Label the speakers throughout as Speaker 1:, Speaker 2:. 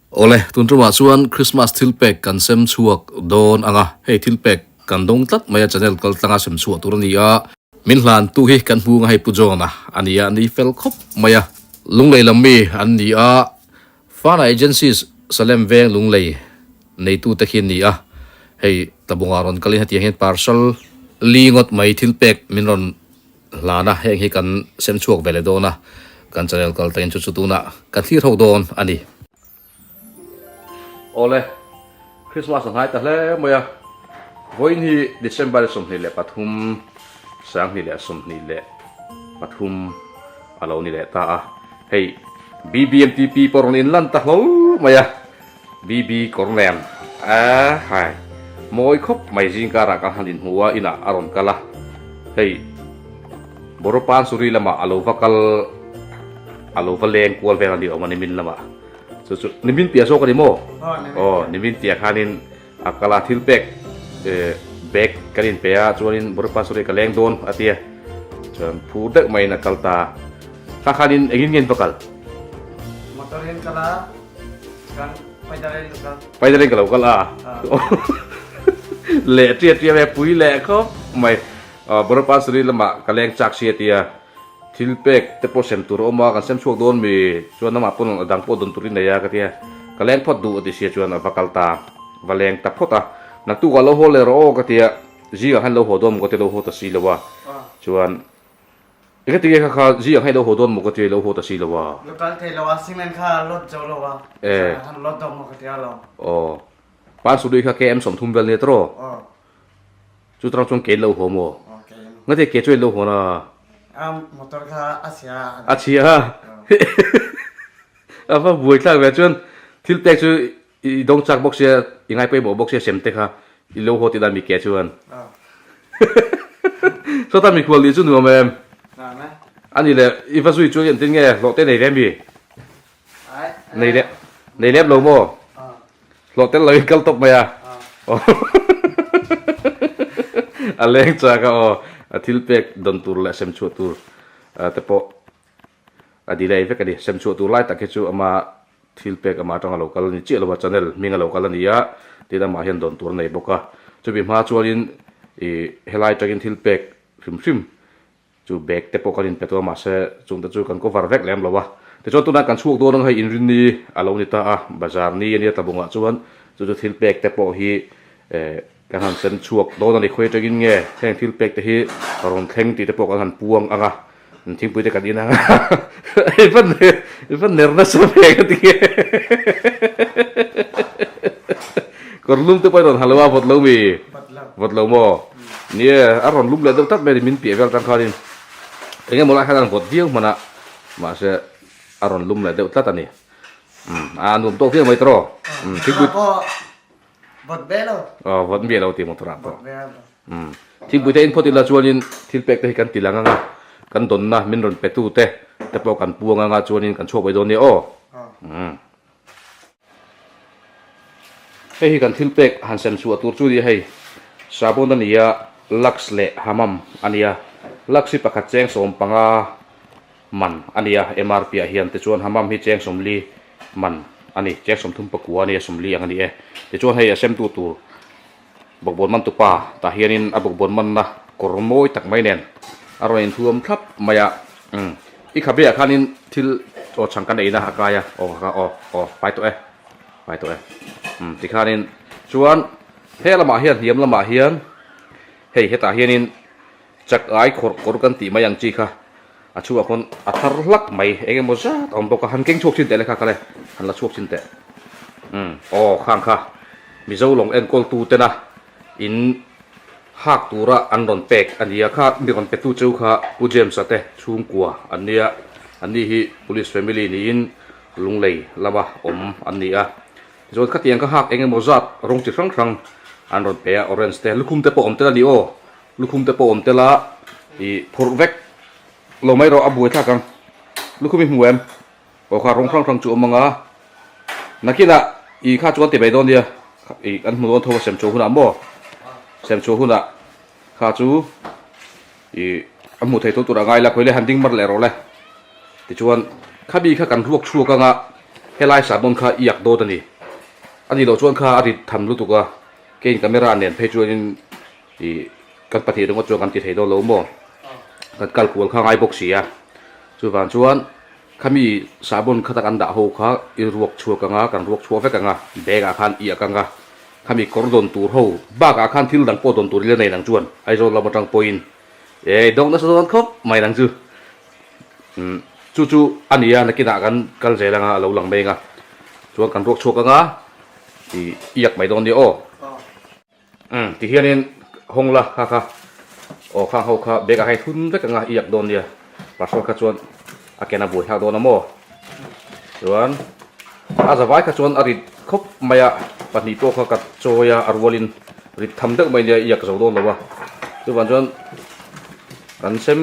Speaker 1: Awle, tun tumah chuan Christmas thilpek kan sem chhuak dawn ang a, hei thilpek kan dawng tlat mai a channel kal tlanga sem chhuah tur a ni a, min hlantu hi kan hmu anga hei Pu John-a a ni a, a ni fel khawp mai a, Lunglei lam mi an ni a, Fana Agencies Salem veng Lunglei neitute khi an ni a, hei Tlabunga rawn kalin hetiang hian parcel li ngawt mai thilpek min rawn hlan a, heng hi kan sem chhuak ve leh dawn a, kan channel kal tain chu chu tunah kan thlir ho dawn a ni. Awle, Christmas a hnai ta hle mai a, vawiin hi December 23, 2023 a lo ni leh ta a, hei BBMTP pawh rawn inlan ta hlawl mai a, BB kawr nen a hai mawi khawp mai zingkarah kan han inhmu a inah a rawn kal a hei Boropansuri lamah a lo va kal a lo va leng kual vel a ni awm a nimin lamah chu chu nimin piah zawk a ni maw aw nimin piah khanin a kal a thil pek bag kan inpe a chuanin Boropansuri ka leng dawn a tia chuan phur deuh maiin a kal ta kha khanin engin nge in va kal
Speaker 2: Motor in kal a. Kan paidaleng ka kal.
Speaker 1: Paidaleng ka lo kal a. Leh tia tia ve pui leh khawp mai. Borapasuri lamah ka leng chak si a tia. Thil pek te pawh sem tur a awm a, kan sem chhuak dawn mi chuan amah pawn a dang pawh dawn turin nei a ka tia. Ka leng phawt duh a ti sia chuan a va kal ta. Va leng ta phawt a. Naktukah lo haw leh rawh aw ka tia. Zingah khan lo haw dawn maw ka tia lo haw ta si lo a. Chuan. Enge tinge kha kha zi ang hei lo haw dawn maw ka ti lo haw ta si lo a.
Speaker 2: Lo kal thei lo a cement kha load zo lo a.
Speaker 1: Eh.
Speaker 2: Han load dawn maw ka ti a lo.
Speaker 1: Aw. Pansuri kha KM 30 vel nia tawh.
Speaker 2: Aw.
Speaker 1: Chu tang chuan ke in lo haw maw?
Speaker 2: Aw ke in.
Speaker 1: Nga te ke chu in lo haw na.
Speaker 2: A motor kha a chhia a.
Speaker 1: A chhia a. A va buai thlak ve chuan thil pek chu I dawng chak bawk sia, i ngai pawimawh bawk sia sem te kha i lo haw tih dan mi ke chuan. Sawta mikhual nih chu nuam em?
Speaker 2: Nuam e.
Speaker 1: Ani le i va zui chu engtin nge hlawh te nei ve mi?
Speaker 2: Ai.
Speaker 1: Nei le nei lem lo maw? Hlawh tel lo in kal tawp mai a. A leng chak a aw, a thil pek dawn tur leh sem chhuah tur te pawh A delay vek a ni. Sem chhuah tur lai tak hi chu ama thil pek ama atanga lo kal a ni chiah lo a, channel hming a lo kal a ni a, tin amah hian dawn tur a nei bawk a. Chumi hma chuanin ih helai atangin thil pek hrim hrim chu bag te pawh kan inpe tawh a, mahse chungte chu kan cover vek lem lo a. Tichuan tunah kan chhuak dawn ang hei inrinni a lo ni ta a, bazar ni a nia tlabungah chuan chu chu thil pek te pawh hi eh kan han sem chhuak dawn a ni. Khawi atangin nge heng thil pek te hi rawn thleng tih te pawh kan han puang ang a. Thingpui te kan in ang a, i va i va ner nasa ve ka ti nge. Kawr lum te pawh i rawn ha lo a, vawt lo mi? Vawt lo maw? Nia, a rawn lum leh deuh tlat mai a ni, min piah vel atang khanin eng emaw lai khan a rawn vawt viau hman a, mahse a rawn lum leh deuh tlat a ni. Umm, a nuam tawk viau mai tawh. Umm, thingpui.
Speaker 2: Vawt ve lo.
Speaker 1: Aw, vawt miah lo ti motor ah pawh.
Speaker 2: Vawt ve lo.
Speaker 1: Umm. Thingpui te in phawt ila chuanin thil pek te hi kan ti lang anga, kan dawnna min rawn pe tu te te pawh kan puang anga chuanin kan chhuak mai dawn nia aw. Umm. Hei hi kan thil pek han sem chhuah tur chu nia hei. Sabon a nia, Lux leh Hamam a nia. Lux hi pakhat cheng 15 man a ni a, MRP ah hian tichuan Hamam hi cheng 40 man a ni, cheng 34 a ni a, 40 ang a ni e. Tichuan hei a semtu tur bawkbawn man tupa tah hianin a bawkbawn manna kawr mawi tak mai nen a rawn inthuam thlap mai a, umm i khabe ah khanin thil aw chhang kan eina a kai a, aw kha aw aw pai tawh e, pai tawh e, umm tikhanin chuan he lamah hian hniam lamah hian hei hetah hianin Chak ai khawrh kawr kan tih mai ang chi kha a chhuah khawn a thar hlak mai eng emaw zat a awm bawk a, han keng chhuak chin teh le kha kha le, han la chhuak chin teh. Umm aw khang kha Mizo lawng enkawl tu tena in hak tura an rawn pek a nia kha mi rawn pe tu cheu kha Pu James-a te chhungkua an nia, an ni hi Police family niin Lunglei lama awm an ni a. Tichuan khatiang kha hak eng emaw zat rawng chi hrang hrang an rawn pe a, orange te lukhum te pawh awm tel a ni aw. Lukhum te pawh awm tel a, i phurh vek lo mai rawh a buai thlak ang. Lukhum i hmu em? Aw kha rawng hrang hrang chu awm ang a. Nakinah i kha chuan ti mai dawn nia, i kan hmu dawn tho a sem chhuah hunah maw? Sem chhuah hunah kha chu i a hmuh theih tho tur a ngai la, khawi le han ding mar leh rawh le. Tichuan khabi kha kan ruak chhuak ang a. Helai sahbawn kha i yak dawt a ni. A nih loh chuan kha a rit tham lutuk a, kein camera nen phei chuanin ih kan pahnih ringawt chuan kan ti thei dawn lo maw? Kan kal kual kha ngai bawk si a. Chuvang chuan khami sahbawn kha tak an dah ho kha i ruak chhuak ang a, kan ruak chhuak vek ang a, bag ah khan i ak ang a. Khami kawr dawn tur ho bakah khan thil dang pawh dawn tur ila nei nang chuan Aizawl lam atang pawhin e dawng nasa dawn khawp mai nang chu. Umm chu chu a ni a, nakinah kan kal zel anga a lo lang mai anga chuan kan ruak chhuak anga ih i yak mai dawn nia aw. Umm ti hianin hawng la kha kha aw khang ho kha bag ah khan i thun vek anga i yak dawn nia pastor kha chuan a ken a buai thlak dawn a maw chuan a zavai kha chuan a rit khawp mai a pahnih pawh kha ka chawi a a rualin rit tham deuh mai nia i yak zo dawn lo a chuvang chuan kan sem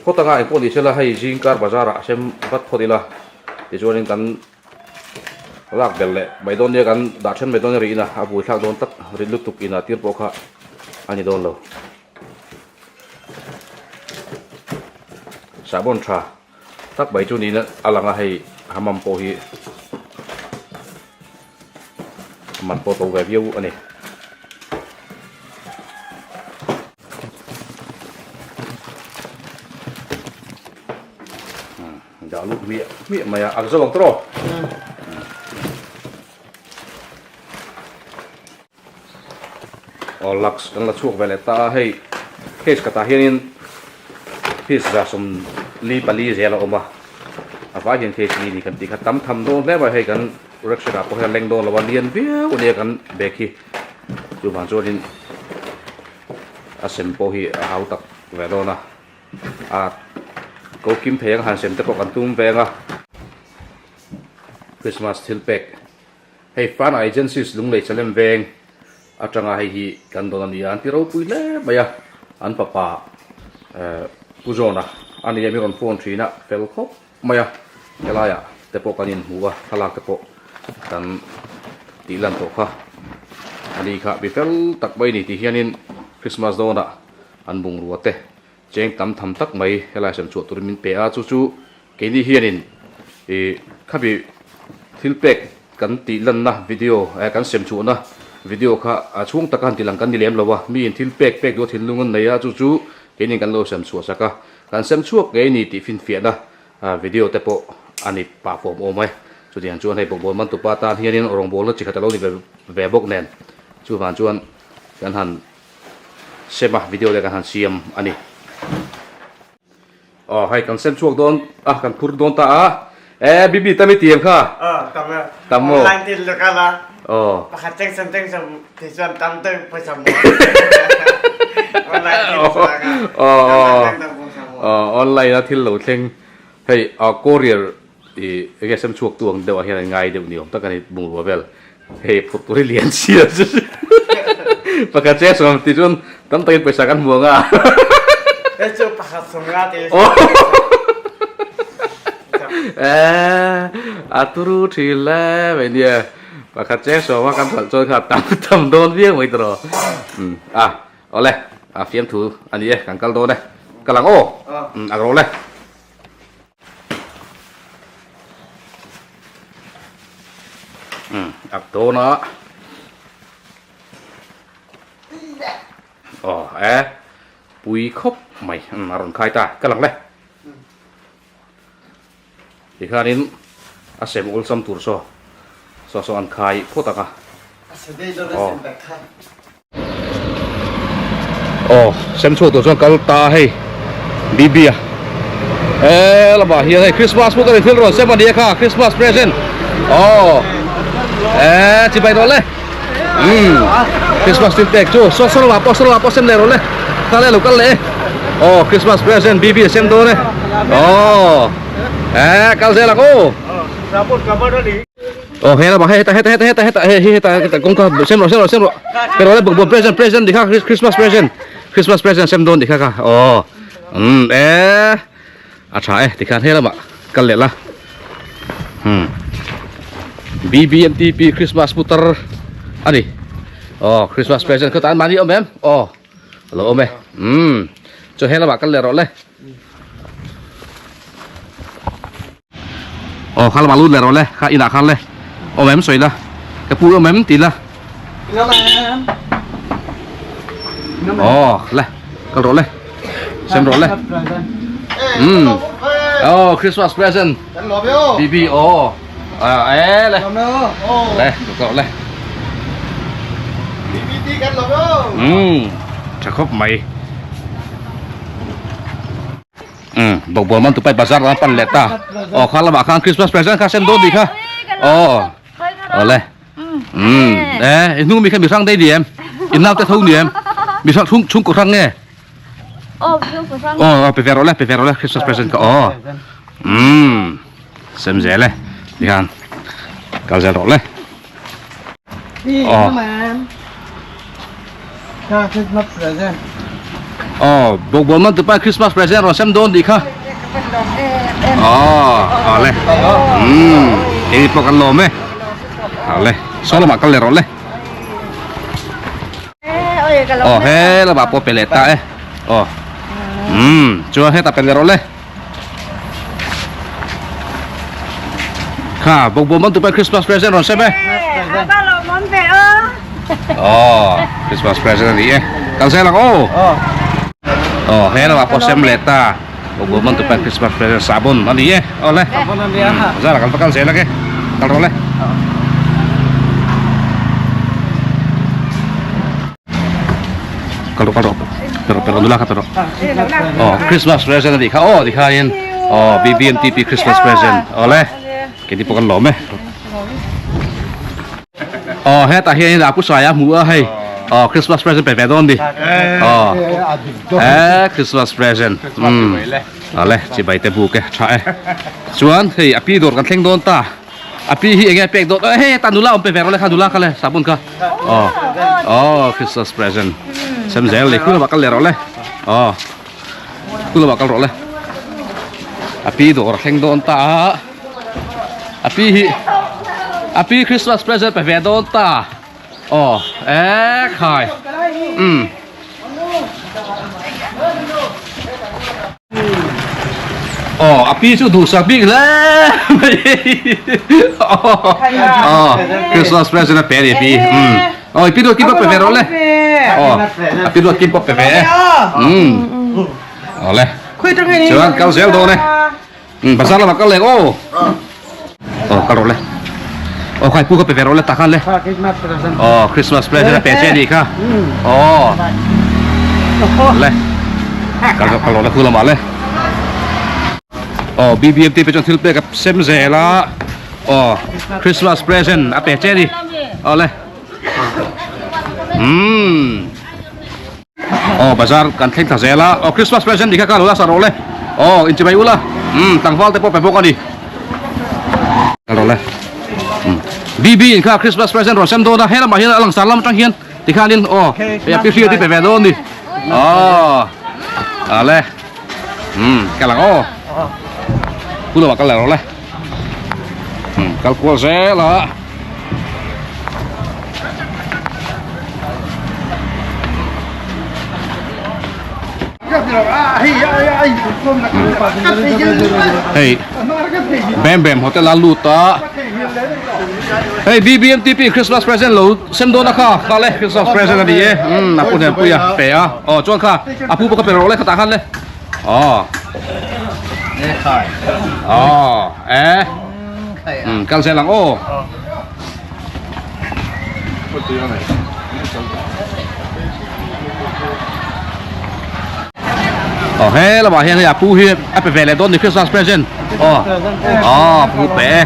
Speaker 1: Phawt anga engpawh ni sela hei zingkar bazar ah sem vat phawt ila tichuanin kan lak belh leh mai dawn nia kan dah then mai dawn nia rihna a bui thlak dawn tak rit lutuk inah tir pawh kha a ni dawn lo. Sahbawn tha tak mai chu niin a lang a hei hamam pawh hi a man pawh to ve viau a ni. Dah lut hmiah hmiah mai a, a zo ang tawh. Aw lux kan la chhuak ve leh ta a, hei case khatah hianin piece za 44 zel a awm a, a vai hian case li ni kan tih kha tam tham dawn hle mai hei kan rickshaw ah pawh hian a leng dawn lo a, lian viau a nia kan bag hi. Chuvang chuanin a sem pawh hi a hau tak ve dawn a, a ko kim thei ang han sem te pawh kan tum veng a. Christmas thil pek hei Fana Agencies Lunglei Chalem veng atanga hei hi kan dawn a ni a, an ti ropui hle mai a, an papa eh Pu John-a a ni a mi rawn phone thin a fel khawp mai a, helaiah te pawh kan inhmu a, thlalak te pawh kan tih lan tawh kha a ni kha mi fel tak mai a ni tih hianin Christmas dawnah an bungrua te cheng tam tham tak mai helai sem chhuah turin min pe a, chu chu keini hianin ih khami thil pek kan tih lanna video eh kan sem chhuahna video kha a chhung taka han tih lang kan ni lem lo a, miin thil pek pek duh a thinlung an nei a, chu chu keini kan lo sem chhuah sak a. Kan sem chhuak ngei ni tih finfiahna video te pawh a ni pah fawm awm e. Chutiang chuan hei bawkbawn man tupa tan hianin rawngbawlna chi khat a lo ni ve bawk nen chuvang chuan kan han sem a, video te kan han siam a ni. Aw hei kan sem chhuak dawn a, kan phur dawn ta a. E Bibi tam i tiam kha?
Speaker 2: Aw tam e.
Speaker 1: Tam maw?
Speaker 2: Online tin lek a la.
Speaker 1: Aw.
Speaker 2: Pakhat cheng sem cheng sem ti chuan tam te pawisa maw. Online thil chuang a.
Speaker 1: Aw aw.
Speaker 2: Tam tam pawisa maw.
Speaker 1: Aw online a thil lo thleng hei a courier i enge sem chhuak tu ang deuh ah hian an ngai deuh ni awm tak a ni bungrua vel hei phurh tur hi lian si a chu pakhat cheng sawm ti chuan tam takin pawisa kan hmu ang a.
Speaker 2: Hei chu pakhat sawm nga ti.
Speaker 1: Eh a turu thin hle mai nia pakhat cheng sawm a kan hralh chuan kha tam tam dawn viau mai tawh umm a awle a fiamthu a ni e kan kal dawn e ka lang aw umm a rawh le. Umm ak dawn a aw e pui khawp mai umm a rawn khai ta ka lang le. Tikhanin a sem awlsam tur saw saw saw an khai phawt ang a. Aw. Aw sem chhuak tur chuan kal ta hei Bibi a e lamah hian hei Christmas pawh kan in thil rawn sem a nia kha Christmas present aw e chibai rawh le umm Christmas thil pek chu saw saw lamah pawh saw lamah pawh sem leh rawh le kha le lo kal leh e aw Christmas present Bibi a sem dawn e aw e kal zel ang aw. Aw he lamah hei hetah hetah hetah hetah hetah hei hi hetah hetah kawngka sem rawh sem rawh sem rawh pe rawh le bawkbawn present present dikha Christmas present Christmas present sem dawn dikha kha aw umm e a tha e tikhan he lamah kal leh la umm B_B_M_T_P Christmas putar a ni aw Christmas present kha tan mahni awm em aw a lo awm e umm chuan he lamah kal leh rawh le. Aw kha lamah lut leh rawh le kha inah khan le awm em sawi la ka pu awm em ti la aw le kal rawh le sem rawh le um aw Christmas present BB aw e le le kal rawh le um tha khawp mai. Um bawkbawn man tupai bazar lam pan leh ta aw kha lamah khan Christmas present kha sem dawn tih kha aw awle um e i hnung mi kha mi hrang daih ni em i nau te tho ni em mi hrang chhung chhungkaw hrang nge aw pe ve rawh le pe ve rawh le Christmas present kha aw um sem zel e tikhan kal zel rawh le
Speaker 2: Aw. Christmas present.
Speaker 1: Aw, bawkbawn man tupa Christmas present rawn sem dawn tih kha. Aw, aw le. Um, keini pawh kan lawm e. Aw le, saw lamah kal leh rawh le. Aw, he lamah pawh pe leh ta e. Aw. Um, chuan hetah pe leh rawh le. Kha bawkbawn man tupa Christmas present rawn sem e. Aw Christmas present a ni e. Kal zel ang aw. Aw he lamah pawh sem leh ta. Bawkbawn man tupa Christmas present sabun a ni e. Aw le. Zara kan va kal zel ang e. Kal rawh le. Kal rawh kal rawh pe rawh pe rawh nula kha pe rawh aw Christmas present a nih kha aw tikhain aw BBMTP Christmas present awle keini pawh kan lawm e aw hetah hian a pu saia hmu a hei aw Christmas present pe ve dawn ni aw e Christmas present um awle chibai te buk e tha e chuan hei a pi dawr kan thleng dawn ta. A pi hi enge pek dawt hei heta nula awm pe ve rawh le kha nula kha le sabun kha aw aw Christmas present sem zel ni khulama kal leh rawh le aw khulama kal rawh le a pi dawr a thleng dawn ta a a pi hi a pi Christmas present pe ve dawn ta aw e khai um Aw a pi chu duhsak bik hle mai aw Christmas present a pe a ni pi umm aw i pi duat kim pawh pe ve rawh le aw a pi duat kim pawh pe ve e umm aw le chuan kal zel dawn e umm bazar lamah kal leh aw aw kal rawh le aw khai pu kha pe ve rawh le tah khan le aw Christmas present a pe che a nih kha aw le kal rawh kal rawh le khu lamah le aw BBMT pe chuan thil pek a sem zel a aw Christmas present a pe che a ni aw le umm. Aw bazar kan thleng thla zel a, aw Christmas present ni kha kha lo la sa rawh le, aw inchimei ula, umm tlangval te pawh pe bawk a ni. Kal rawh le, umm BB in kha Christmas present rawn sem dawn a, he lamah hian a langsar lam atang hian tikhanin aw hei a pi hriat hi pe ve dawn a ni, aw a le, umm kal ang aw, pu lamah kal leh rawh le, umm kal kual zel a. Hei Bem Bem hotel a lut a hei BBMTP Christmas present lo sem dawn a kha kha le Christmas present a ni e umm a pu hnen pui a pe a aw chuan kha a pu pawh kha pe rawh le khatah khan le aw aw e. Umm kal zel ang aw. Aw he lamah hian hei a pu hi a pe ve leh dawn ni Christmas present aw aw pu pe e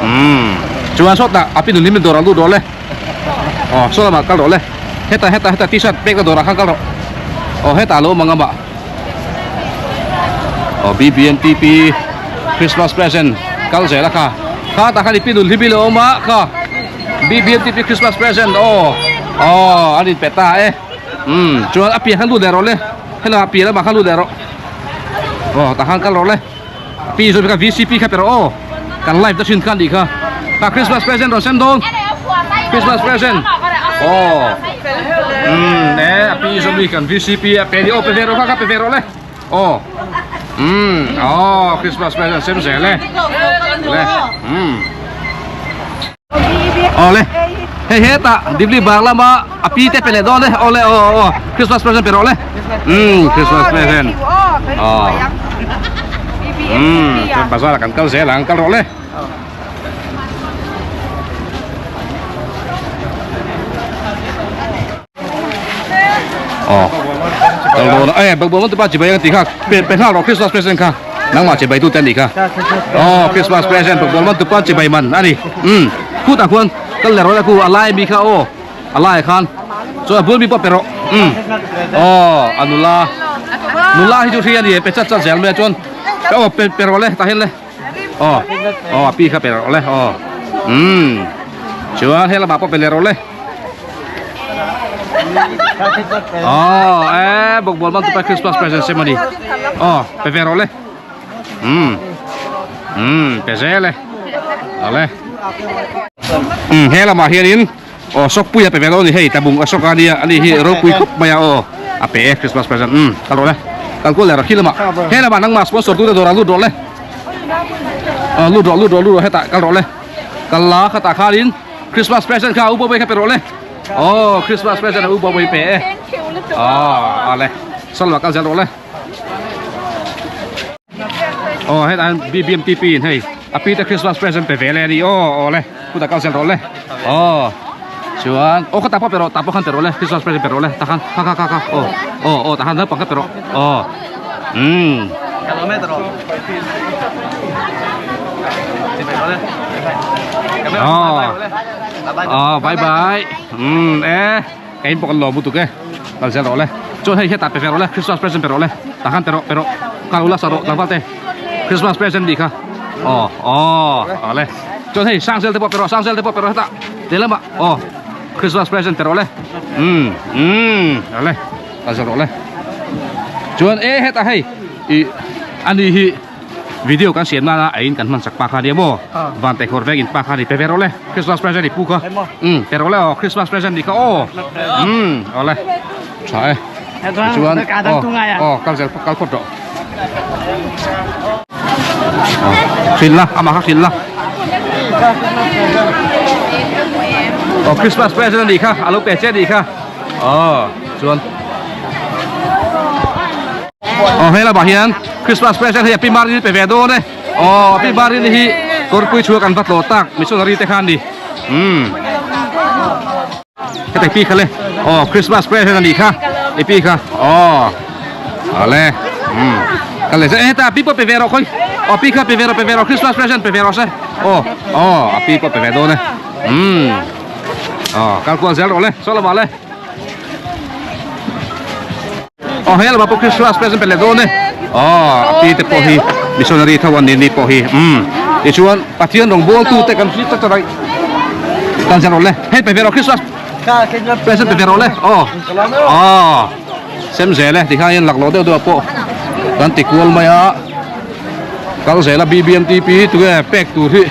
Speaker 1: umm chuan sawtah a pi nunhlim in dawrah lut rawh le aw saw lamah kal rawh le hetah hetah hetah t-shirt pek na dawrah khan kal rawh aw hetah a lo awm ang amah. Aw BBNTP Christmas present kal zel a kha kha tah khan i pi nun hlim i lo awm a kha BBNTP Christmas present aw aw an inpe ta e umm chuan a pian khan lut leh rawh le helaiah a pian lamah khan lut leh rawh aw tah khan kal rawh le pi zawk kha VCP kha pe rawh aw kan live ta thin kha a nih kha kha Christmas present rawn sem dawn Christmas present aw umm e a pi zawk mi kan VCP a pe ni aw pe ve rawh kha kha pe ve rawh le aw umm aw Christmas present sem zel e. Le. Um. Awle. Hei hetah Dibli bang lama a pi te pe leh dawn e. Awle aw aw Christmas present pe rawh le. Um Christmas present. Aw. Um chuan bazar ah kan kal zel ang kal rawh le. Aw kal dawn a e bakbual man tupa chibai ang tih kha pe pe nghal rawh Christmas present kha nangmah chibai tute anih kha aw Christmas present bakbual man tupa chibai man a ni umm khutah khuan kal leh rawh ku a lai ami kha aw a laiah khan chuan a bul mi pawh pe rawh umm aw a nula nula hi chu hri a ni e pe chat chat zel mai a chuan aw pe pe rawh le tah hian le. Aw aw a pi kha pe rawh le aw umm chuan he lamah pawh pe leh rawh le aw e bawkbawl man tupa Christmas present sem a ni aw pe ve rawh le umm umm pe zel e awle umm he lamah hianin Aw sawkpui a pe ve lo a ni hei tabung a sawk a nia ani hi ropui khawp mai a aw a pe e Christmas present umm kal rawh le kal kual leh rawh khi lamah he lamah nangmah sponsor tute dawrah lut rawh le aw lut rawh lut rawh lut rawh hetah kal rawh le kal la khatah khanin Christmas present kha a u Bawbei kha pe rawh le aw Christmas present a u Bawbei pe e aw ale salwa kal zel rawh le. Aw hetah hian BBMTP in hei a pi te Christmas present pe ve le a ni aw aw le kutah kal zel rawh le aw chuan aw khatah pawh pe rawh tah pawh khan pe rawh le Christmas present pe rawh le tah khan kha kha kha kha aw aw aw tah khan naupang kha pe rawh aw umm. Aw aw bye bye umm e. Ka in pawh kan lawm lutuk e, kal zel rawh le. Chuan hei hetah pe ve rawh le, Christmas present pe rawh le. Tah khan pe rawh, pe rawh. Kal ula sa rawh tlangval te. Christmas present nih kha. Aw, aw, aw le. Chuan hei Sangzel te pawh pe rawh, Sangzel te pawh pe rawh hetah. Leh lamah, aw, Christmas present pe rawh le. Umm, umm, aw le. Kal zel rawh le. Chuan e hetah hei, ih, ani hi. Video kan siam nana a in kan hman sak pa kha nia maw van te khawr vek in pa kha ni pe ve rawh le Christmas present i pu kha um pe rawh le aw Christmas present ni kha aw um aw le tha e chuan aw aw kal zel kal phawt rawh hrilh la amah kha hrilh la aw Christmas present a nih kha a lo pe che a nih kha aw chuan Aw he lamah hian Christmas present hei a pi Marini pe ve dawn e aw a pi Marini hi kawrpui chhua kan va tlawh tak missionary te khan ni umm heta pi kha le aw Christmas present a nih kha i pi kha aw ale umm ka le heta pi pawh pe ve rawh khawi aw pi kha pe ve rawh pe ve rawh Christmas present pe ve rawh se aw aw a pi pawh pe ve dawn e umm aw kal kual zel rawh le saw lamah le. Aw he lamah pawh Christmas present pe leh dawn e aw a pi te pawh hi missionary tho an ni ni pawh hi umm tichuan Pathian rawngbawltu te kan hriat tlat a kan zir rawh le hei pe ve rawh Christmas present pe ve rawh le aw aw sem zel e tikhan hian laklawh deuh deuh ah pawh kan ti kual mai a kal zel a B_B_M_T_P tunge pek tur hi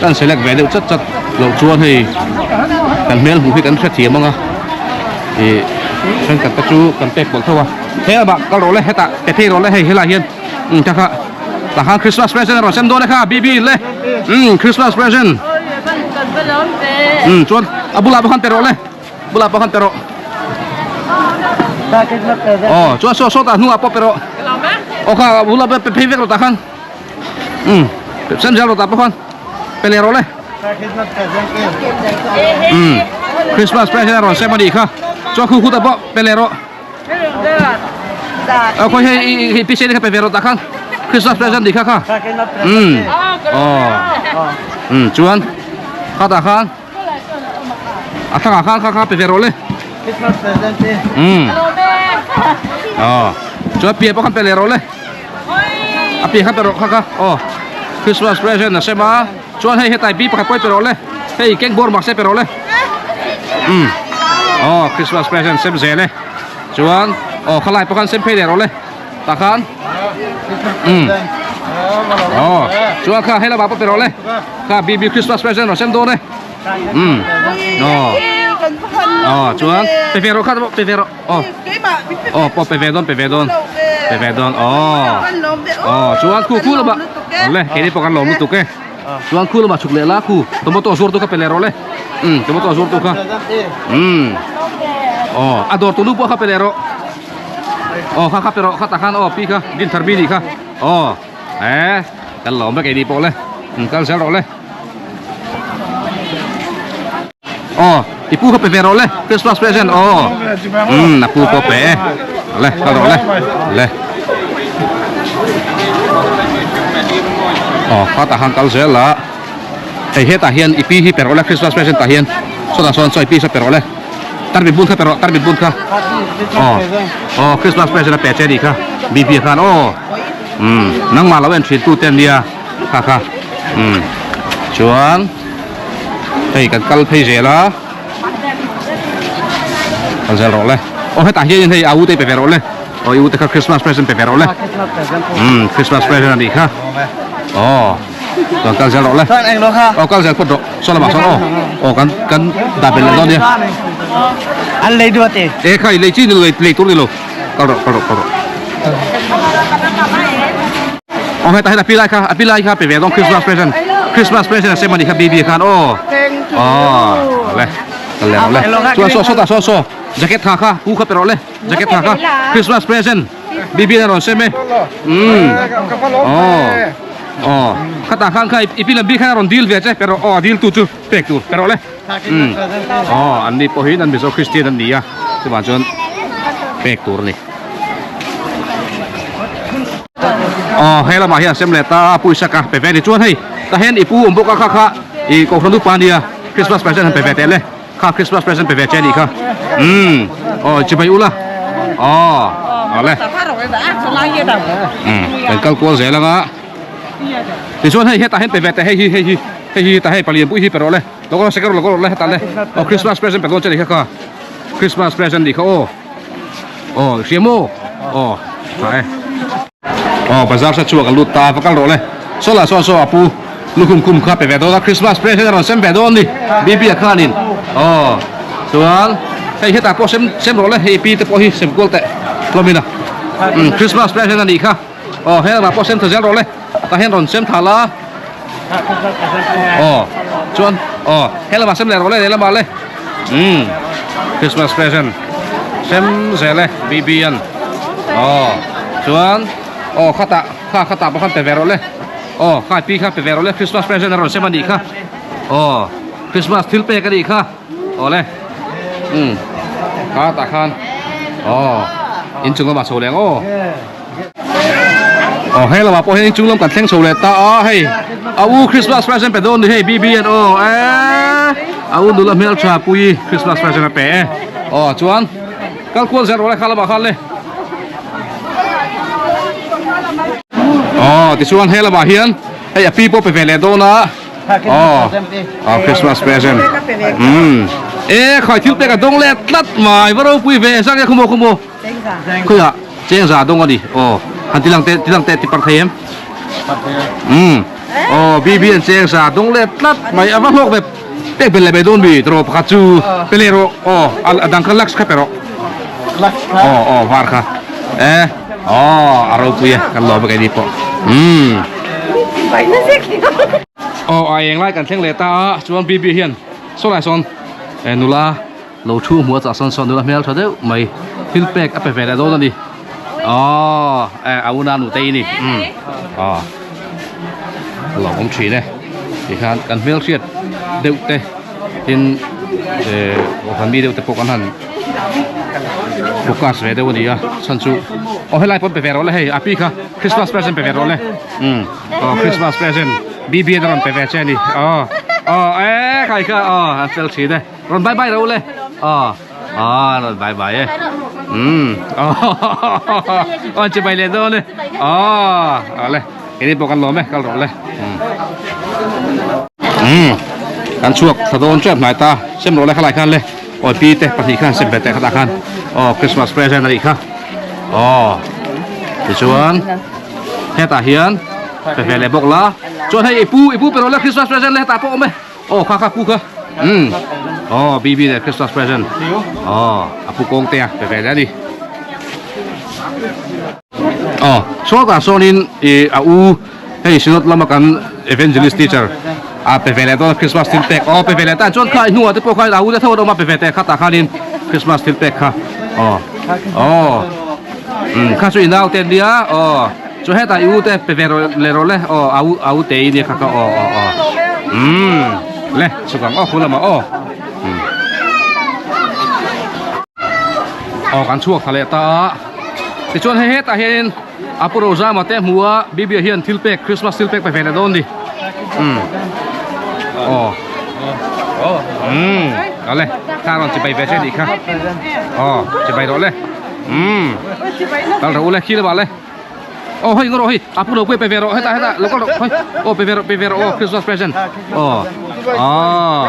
Speaker 1: kan select ve deuh chat chat loh chuan hei kan hmel hmuh hi kan hrethiam ang a ih thenkhat te chu kan pek pawlh tho a he lamah kal rawh le hetah pe phei rawh le hei helaiah hian umm kha kha tah khan Christmas present a rawn sem dawn e kha B_B le umm Christmas present umm chuan a bulah pawh khan pe rawh le bulah pawh khan pe rawh aw chuan saw sawtah hnungah pawh pe rawh aw kha a bulah pe phei vek rawh tah khan. Um sem zel rawh tah pawh khan pe leh rawh le um Christmas present a rawn sem a nih kha chuan khu khu tah pawh pe leh rawh a khawi hei i pi sen kha pe ve rawh tah khan Christmas present nih kha kha um aw um chuan kha tah khan a thlangah khan kha kha pe ve rawh le um aw chuan pian pawh khan pe leh rawh le. A pian kha pe rawh kha kha aw Christmas present a sem a chuan hei hetlai pi pakhat pawh hi pe rawh le hei cake bawr mak se pe rawh le umm aw Christmas present sem zel e chuan aw khalai pawh khan sem phei leh rawh le tah khan umm aw chuan kha helama pawh pe rawh le kha BB Christmas present rawn sem dawn e umm aw aw chuan pe ve rawh kha pe ve rawh. Aw aw pawh pe ve dawn pe ve dawn pe ve dawn aw aw chuan khu khu lama awle keini pawh kan lawm lutuk e. Chuan khu lamah chhuk leh la khu tomato zuar tu kha pe leh rawh le. Umm tomato zuar tu kha. Umm aw a dawr tu nu pawh kha pe leh rawh. Aw kha kha pe rawh kha tah khan aw pi kha Dinthar mi nih kha. Aw eh kan lawm vek ei ni pawh le. Umm kal zel rawh le. Aw i pu kha pe ve rawh le Christmas present aw. Umm a pu pawh pe e. Le kal rawh le. Le. Aw kha tah khan kal zel a. Hei hetah hian i pi hi pe rawh le Christmas present tah hian sawtah sawn saw i pi saw pe rawh le. Tarmit bun kha pe rawh tarmit bun kha. Aw aw Christmas present a pe che a nih kha Bibi khan aw. Umm nangmah lo en thin tu te ania kha kha. Umm chuan hei kan kal phei zel a. Kal zel rawh le. Aw hetah hian hei a u te pe ve rawh le. Aw i u te kha Christmas present pe ve rawh le. Umm Christmas present a nih kha. Aw chuan kal zel rawh le. Aw kal zel phawt rawh. Saw lamah sawn aw. Aw kan kan dah belh leh dawn nia.
Speaker 2: An lei duat e.
Speaker 1: E kha i lei chi ni lo lei tur ni lo. Kal rawh kal rawh kal rawh. Aw hetah hian a pi lai kha a pi lai kha pe ve dawn Christmas present. Christmas present a sem a nih kha Bibi khan aw. Aw le kal leh rawh le. Chuan saw sawtah saw saw jacket tha kha pu kha pe rawh le. Jacket tha kha Christmas present Bibi in a rawn sem e. Umm aw aw khatah khan kha i pi lam bik khan a rawn dil ve che pe rawh aw a dil tu chu pek tur pe rawh le. Umm aw an ni pawhin an Mizo Christian an ni a chuvang chuan pek tur a ni. Aw he lamah hian sem leh ta a pawisa ka pe ve ni chuan hei tah hian i pu awm bawk a kha kha i kohhran upa ania Christmas present han pe ve teh le. Kha Christmas present pe ve che anih kha. Umm aw chibai ula. Aw awle. Umm kan kal kual zel anga. Tichuan hei hetah hian pe ve teh hei hi hei hi hei hi tah hei palian pui hi pe rawh le. Lo kawr sekawr lo kawr le hetah le. Aw Christmas present pe dawn che anih kha kha. Christmas present anih kha aw. Aw i hria maw? Aw tha e. Aw bazar sa chhuak a lut ta va kal rawh le. Saw lah sawn saw a pu lukhum khum kha pe ve dawn a Christmas present a rawn sem ve dawn ni Bibi a khanin aw chuan hei hetah pawh sem sem rawh le hei pi te pawh hi sem kual teh hlawmin a umm Christmas present a nih kha aw helamah pawh sem tha zel rawh le tah hian rawn sem tha la aw chuan aw helamah sem leh rawh le lehlamah le umm Christmas present sem zel e Bibi an aw chuan aw khatah kha khatah pawh khan pe ve rawh le aw kha pi kha pe ve rawh le Christmas present a rawn sem a nih kha aw Christmas thil pek a nih kha aw le umm kha tah khan aw inchung lamah chho leh ang aw. Aw he lamah pawh hian inchung lam kan thleng chho leh ta a hei a u Christmas present pe dawn ni hei BB an aw eee a u nula hmeltha pui Christmas present a pe e aw chuan kal kual zel rawh le kha lamah khan le aw tichuan he lamah hian hei a pi pawh pe ve leh dawn a aw aw Christmas present umm e khawi thil pek a dawng leh tlat mai va ropui ve sang e khumaw khumaw. Khawiah chengza dawng a ni aw han ti lang teh ti lang teh ti parh thei em umm aw BB an chengza dawng leh tlat mai a va hlawk ve pek bel leh mai dawn mi tawrh pakhat chu pe leh rawh aw a dang kha lux kha pe rawh aw aw var kha e aw a ropui e kan lawm e keini pawh umm aw a eng lai kan thleng leh ta a chuan BB hian saw lai sawn nula Lo thu hmuh a chah sawn sawn nula hmel tha deuh mai thil pek a pe ve leh dawn a ni aww eh a una nute i ni umm aw a lo awm thin e tikhan kan hmel hriat deuh te tin eh kan mi deuh te pawh kan han focus ve deuh a ni a chhan chu aw helai pawn pe ve rawh le hei a pi kha Christmas present pe ve rawh le umm aw Christmas present B B a rawn pe ve che a ni aw aw eh khai kha aw an fel thin e. Rawn bye bye ro le. Aw. Aw rawn bye bye e. Umm. Aw chi bai le dawn e. Aw. Aw le. Keni pawh kan lawm e kal rawh le. Umm. Umm. Kan chhuak thla dawn tep hnai ta. Sem rawh le khalai khan le. Aw pi te pahnih khan sem ve teh khatah khan. Aw Christmas present a nih kha. Aw. Tichuan hetah hian pe ve leh bawk la. Chuan hei i pu i pu pe rawh le Christmas present le hetah pawh awm e. Aw kha kha pu kha umm aw BB leh Christmas present aw a pu kawng te a pe ve leh a ni aw sawtah sawnin ih a u Hei Synod lama kan Evangelist teacher a pe ve leh dawn a Christmas thil pek aw pe ve leh ta chuan kha i hnungah te pawh khan a u te tho an awm a pe ve teh kha tah khanin Christmas thil pek kha aw aw umm kha chu i nau te an nia aw chu hetah i u te pe ve rawh leh rawh le aw a u a u te i nia kha kha aw aw aw umm le chhuk ang aw khu lamah aw umm aw kan chhuak thla leh ta a tichuan hei hetah hianin. A pu Rozama te hmu a Bibia hian thil pek Christmas thil pek pe ve leh dawn ni. Umm. Aw. Umm. Awle. Kha rawn chibai ve che nih kha. Aw, chibai rawh le. Umm. Kal rawh u le, khi lamah le. Aw hei ngaw rawh hei, a pu lo pui pe ve rawh hetah hetah lo kal rawh hei. Aw pe ve rawh pe ve rawh aw Christmas present. Aw. Aw.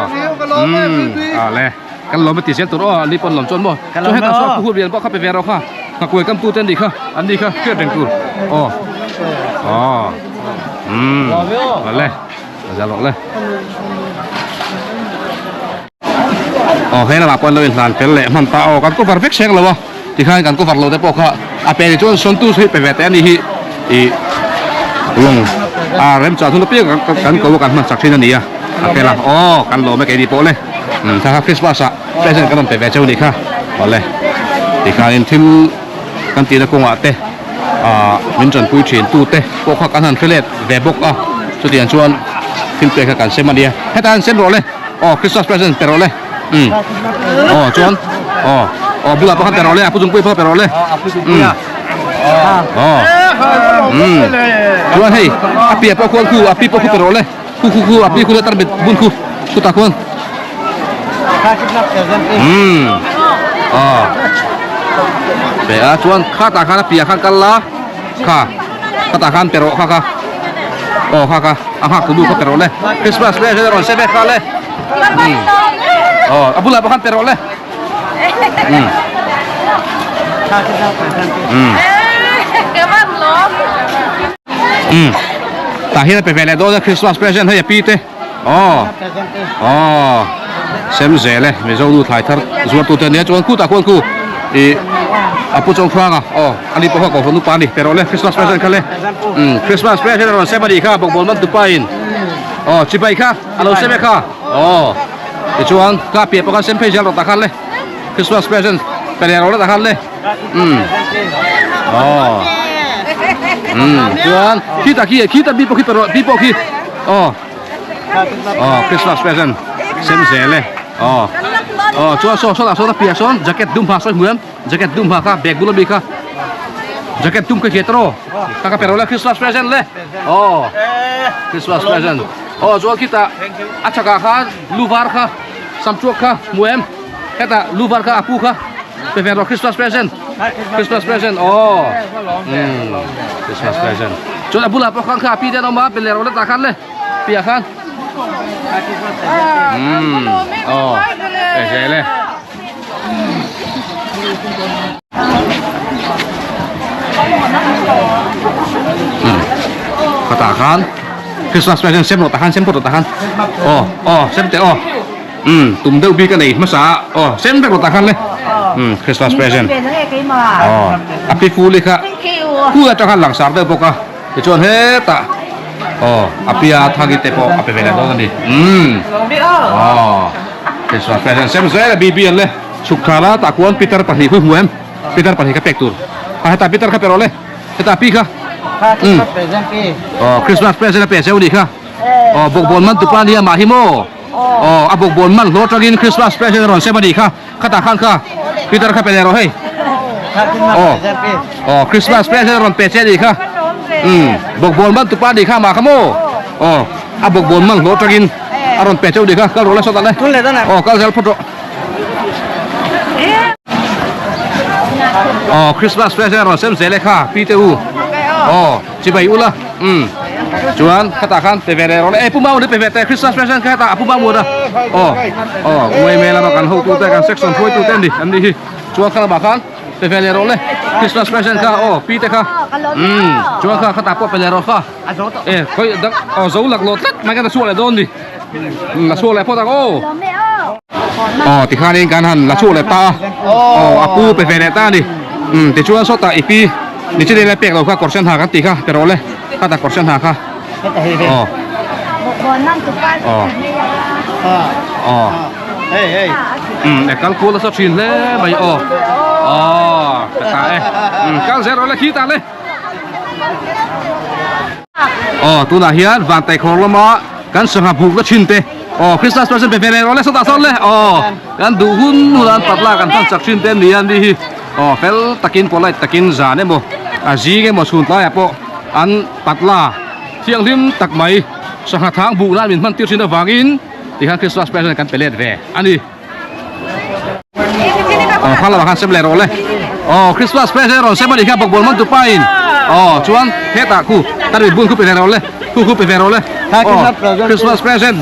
Speaker 1: Umm. Awle. Kan lawm a ti zel tur aw an ni pawn lawm chuan maw chu hetah sawn a phuhur lian pawh kha pe ve rawh kha nghakuai kam tu te an nih kha an ni kha hriat reng tur aw aw umm awle a za rawh le aw he lamah pawh an lo inhlan fel leh hman ta aw kan cover vek seng lo a tikhan kan cover lo te pawh kha a pe ni chuan sawn tu hi pe ve teh a ni hi ih lawng a remchah hun apiang kan ko a kan hman chak thin a ni a a fel a aw kan lawm e keini pawh le. Umm thla kha Christmas ah present kan rawn pe ve cheu nih kha awle tikhanin thil kan tihna kawngah te ah min tanpui thin tu te pawh kha kan han hre let ve bawk a chutiang chuan thil pek kha kan sem a nia hetah han sem rawh le aw Christmas present pe rawh le umm aw chuan aw aw bulah pawh khan pe rawh le a pu zungpui pawh pe rawh le umm aw umm chuan hei a piah pawh khuan khu a pi pawh khu pe rawh le. Khu khu khu a pi khu le tar mit bun khu khu ta khuan. Umm. Aw. Pe a chuan kha ta khan a piah khan kal la kha kha ta khan pe rawh kha kha aw kha kha a nghak tu nu kha pe rawh le Christmas le hei rawn se ve kha le umm aw a bulah pawh khan pe rawh le umm umm Umm tah hian a pe ve leh dawn a Christmas present hei a pi te aw aw sem zel e Mizo nu thlai thar zuar tu te ania chuan khutah khuan khu ih a pu chawng hrang a aw ani pawh kha kohhran upa a ni pe rawh le Christmas present kha le umm Christmas present a rawn sem a nih kha bawkbawn man tupa in aw chibai kha a lo sem e kha aw tichuan kha piah pawh khan sem phei zel rawh tah khan le Christmas present pe leh rawh le tah khan le. Umm aw umm chuan khitah khi khitah mi pawh khi rawh mi pawh khi aw aw Christmas present sem zel e aw aw chuan saw sawtah sawn a piah sawn jacket dum ha sawi hmu em jacket dum ha kha bag bula mi kha jacket dum kha hriat rawh kha ka pe rawh le Christmas present le aw Christmas present aw chuan khitah a chhakah khan lu var kha samtruak kha hmu em hetah lu var kha a pu kha. Pe ve rawh Christmas present. Christmas present oh. Hmm. Christmas present. Chuan a bulah pawh khan kha a pi te an awm a, pe leh rawh le tah khan le. Piah khan. Hmm. Oh. Pe zel e. Hmm. Khatah khan Christmas present sem rawh tah khan sem phawt rawh tah khan. Oh, oh, sem teh aw. Umm tum deuh bik a nei hmasa a aw sen vek lo tah khan le umm Christmas present aw a pi fuli kha khu atang khan langsar deuh bawk a tichuan hetah aw a pia thagi te pawh a pe ve leh dawn a ni umm aw Christmas present sem zel a bibi an le chhuk thla la tah khuan Peter pahnih khu hmu em Peter pahnih kha pek tur a hetah Peter kha pe rawh le hetah pi kha umm aw Christmas present a pe cheu nih kha aw bawkbawn man tupa nia mah hi maw. Aw a bawkbawn man hlawh atangin Christmas present a rawn sem a nih kha, khatah khan kha Peter kha pe leh rawh hei. Aw aw Christmas present a rawn pe che a nih kha. Umm bawkbawn man tupa a nih kha mah kha maw. Aw a bawkbawn man hlawh atangin a rawn pe cheu a nih kha, kal rawh le sawtah le. Aw kal zel phawt rawh. Aw Christmas present a rawn sem zel e kha Pi te u. Aw. Chibai ula umm chuan khatah khan pe ve leh rawh le e pu Maun hi pe ve teh Christmas present kha hetah a pu Maun a aw aw Nguai Mela lama kan hotu te kan section hruaitu te ani an nih hi chuan kha lamah khan pe ve leh rawh le Christmas present kha aw pi te kha umm chuan kha khatah pawh pe leh rawh kha e khawi dang aw zo lak lawh tlat mai khan a chhuak leh dawn ni la chhuak leh phawt ang aw aw tikhanin kan han la chhuak leh ta a aw a pu pe ve leh ta a ni umm tichuan sawtah i pi. Ni chi leh pek lo kha kawr sen ha kan tih kha pe rawh le kha ta kawr sen ha kha. Aw. Aw. Aw. Um e kal kual nasa thin hle mai aw. Aw ka ta e. Um kal zel rawh le khi ta le. Aw tunah hian Vantaikhawr lama kan sangha buk la thin te aw Christmas present pe ve leh rawh le sawtah sawn le aw kan duh hun hun an patla kan hman chak thin te an ni a ni hi aw fel takin polite takin zan emaw a zing emaw chhun tlaiah pawh an patla thianghlim tak mai sangha thang buk nan min hman tir thin avangin tikhan Christmas present kan pe let ve a ni. Aw kha lamah khan sem leh rawh le. Aw Christmas present rawn sem a nih kha bawkbawl man tupa in. Aw chuan hetah khu tarmit bun khu pe ve rawh le. Khu khu pe ve rawh le. Aw Christmas present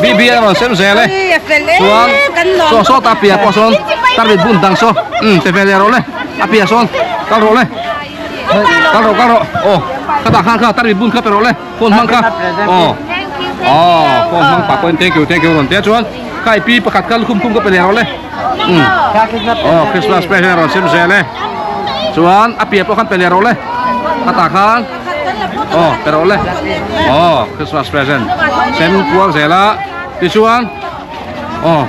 Speaker 1: BB a rawn sem zel e. Chuan saw sawta piah pawh sawn tarmit bun dang saw umm pe ve leh rawh le. A piah sawn kal rawh le. Kal rawh kal rawh. Aw khatah khan kha tarmit bun kha pe rawh le. Phone hmang kha. Aw. Aw phone hmang pah pawhin thank you thank you rawn tia chuan kha i pi pakhat kha lukhum khum ka pe leh rawh le. Umm. Aw Christmas present rawn sem zel e. Chuan a piah pawh khan pe leh rawh le. Khatah khan aw pe rawh le. Aw Christmas present sem kual zel a. Tichuan aw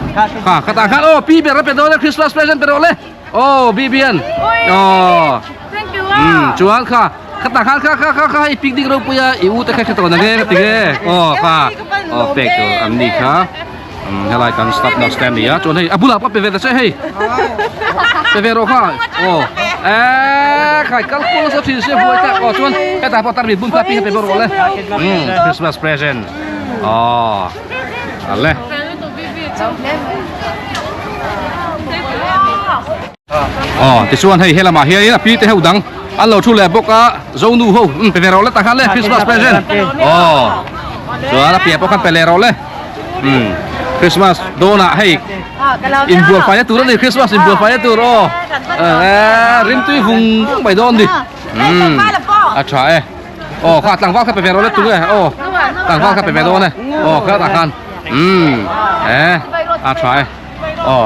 Speaker 1: kha khatah khan aw pi ber a pe dawn e Christmas present pe rawh le. Aw BBN aw umm chuan kha khatah khan kha kha kha kha hei picnic ropui a i u te kha hre tawh nang e ka ti nge aw kha aw pek tur an ni kha umm helai kan staff nurse te an ni a chuan hei a bulah pawh pe ve ta che hei pe ve rawh kha aw eee khai kal kual nasa thin sia buai tak aw chuan hetah pawh tarmit bun kha pi kha pe ve rawh le umm christmas present aw ale. Aw tichuan hei helamah hianin a pi te ho dang an lo thu leh bawk a zonu ho umm pe ve rawh le tak khan le Christmas present aw chuan a piah pawh khan pe leh rawh le umm Christmas dawnah hei inbual faina tur a ni Christmas inbual faina tur aw eh rimtui vung vung mai dawn ni umm a tha e aw kha tlangval kha pe ve rawh le tunge aw tlangval kha pe ve dawn e aw khatah khan umm eh a tha e. Aw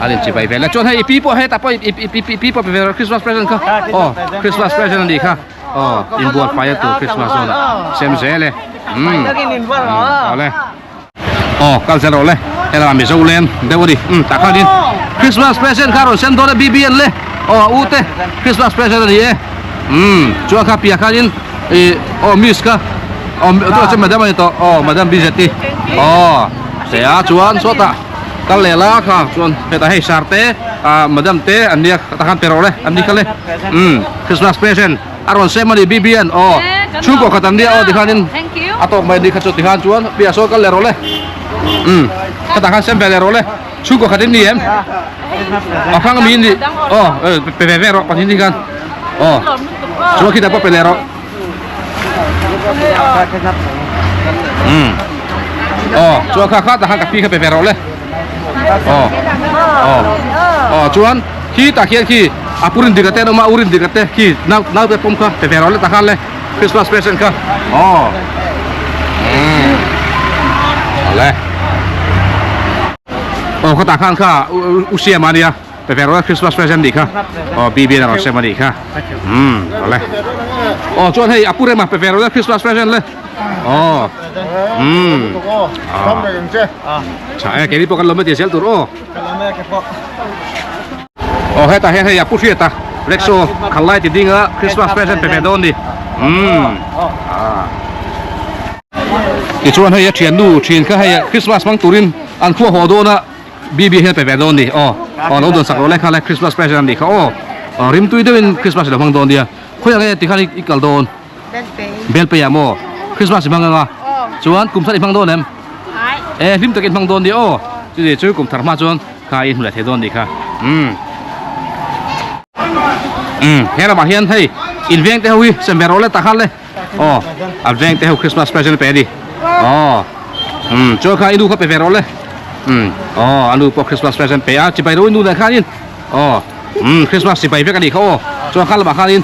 Speaker 1: an in chibai vel a chuan hei i pi pawh hetah pawh i i pi pawh pe ve rawh Christmas present kha aw Christmas present a nih kha aw inbual fai a tur Christmas zawnah sem zel e umm awle aw kal zel rawh le helaiah Mizo lem deuh a ni umm tah khanin Christmas present kha a rawn sem dawn a BBN le aw a u te Christmas present a ni e umm chuan kha piah khanin ih aw miss kha aw tunah chuan madam a ni tawh aw madam BZT aw. Che a chuan sawtah kal leh la kha chuan hetah hei sar te ah madam te an nia tah khan pe rawh le an ni kha le umm Christmas present a rawn sem a ni BBN aw chhungkaw khat an nia aw tikhanin a tawk mai ni kha chu tikhan chuan piah sawn kal leh rawh le umm khatah khan sem ve leh rawh le chhungkaw khat in ni em a hrang ami in ni aw pe ve ve rawh pahnih ni khan aw chuan khitah pawh pe leh rawh. Umm aw chuan kha kha tah khan ka pi kha pe ve rawh le aw aw aw chuan khi tah khian khi a pu rin dik a te an awm a u rin dik a te khi nau nau te pawm kha pe ve rawh le tah khan le Christmas present kha aw umm awle aw kha tah khan kha u siam a nia. Pe ve rawh Christmas present nih kha. Aw BB an rawn sem a nih kha. Umm awle. Aw chuan hei a pu rema pe ve rawh Christmas present le. Aw. Umm. Tha e keini pawh kan lawm e tih zel tur aw. Aw hetah hian hei a pu hriat a Rexo khal lai ti ding a Christmas present pe ve dawn ni. Umm. Tichuan hei a thiannu thin kha hei Christmas hmang turin an khuah haw dawn a. BB hian pe ve dawn ni aw aw lo dawn sak rawh le kha le Christmas present a nih kha aw aw rimtui deuhin Christmas i lo hmang dawn nia khawiah nge tikhan i kal dawn Belpei ah maw Christmas i hmang anga chuan kum thar i hmang dawn em e hlim takin hmang dawn nia aw chutih chu kum thar hma chuan kha i hmu leh thei dawn nih kha umm umm he lamah hian hei in veng te ho hi sem ve rawh le tah khan le aw an veng te ho Christmas present pe a ni aw umm chuan kha i nu kha pe ve rawh le umm aw a nu pawh Christmas present pe a chibai ro i nu nen khanin aw umm Christmas chibai vek a nih kha aw chuan kha lamah khanin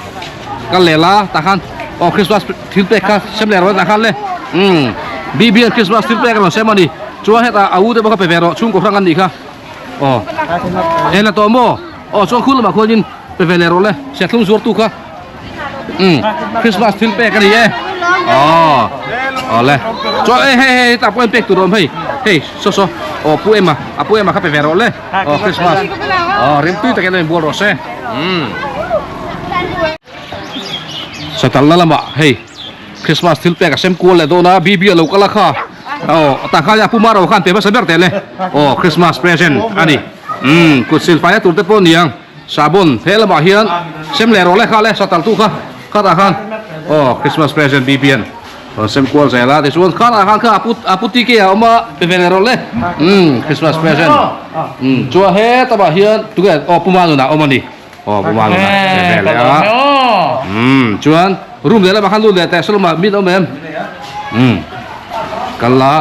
Speaker 1: kal leh la tah khan aw Christmas thil pek kha sem leh rawh le tah khan le umm BBN Christmas thil pek a rawn sem a ni chuan hetah a u te pawh kha pe ve rawh chhungkaw hrang an nih kha aw en la tawh maw aw chuan khur lamah khuanin pe ve leh rawh le serthlum zuartu kha. Umm Christmas thil pek a ni e. Aw awle chuan hei hei hei tah pawh en pek tur a awm hei hei saw saw aw pu ema a pu ema kha pe ve rawh le aw Christmas aw rimtui takin lo inbual rawh se umm satal na lamah hei Christmas thil pek a sem kual leh dawn a bibi a lo kal a kha aw tah khan a pu maro khan pe hmasa ber teh le aw Christmas present a ni umm kut silfai na tur te pawh a ni ang. Sabon he lamah hian sem leh rawh le kha le satal tu kha khatah khan aw Christmas present BBN rawn sem kual zel a tichuan khatah khan kha a pu a pu TK a awm a pe ve leh rawh le umm Christmas present umm chuan he tamah hian tunge aw Pu Manuna a awm a ni aw Pu Manuna pe ve leh a umm chuan room leh lamah khan lut leh teh saw lamah min awm em umm kal la.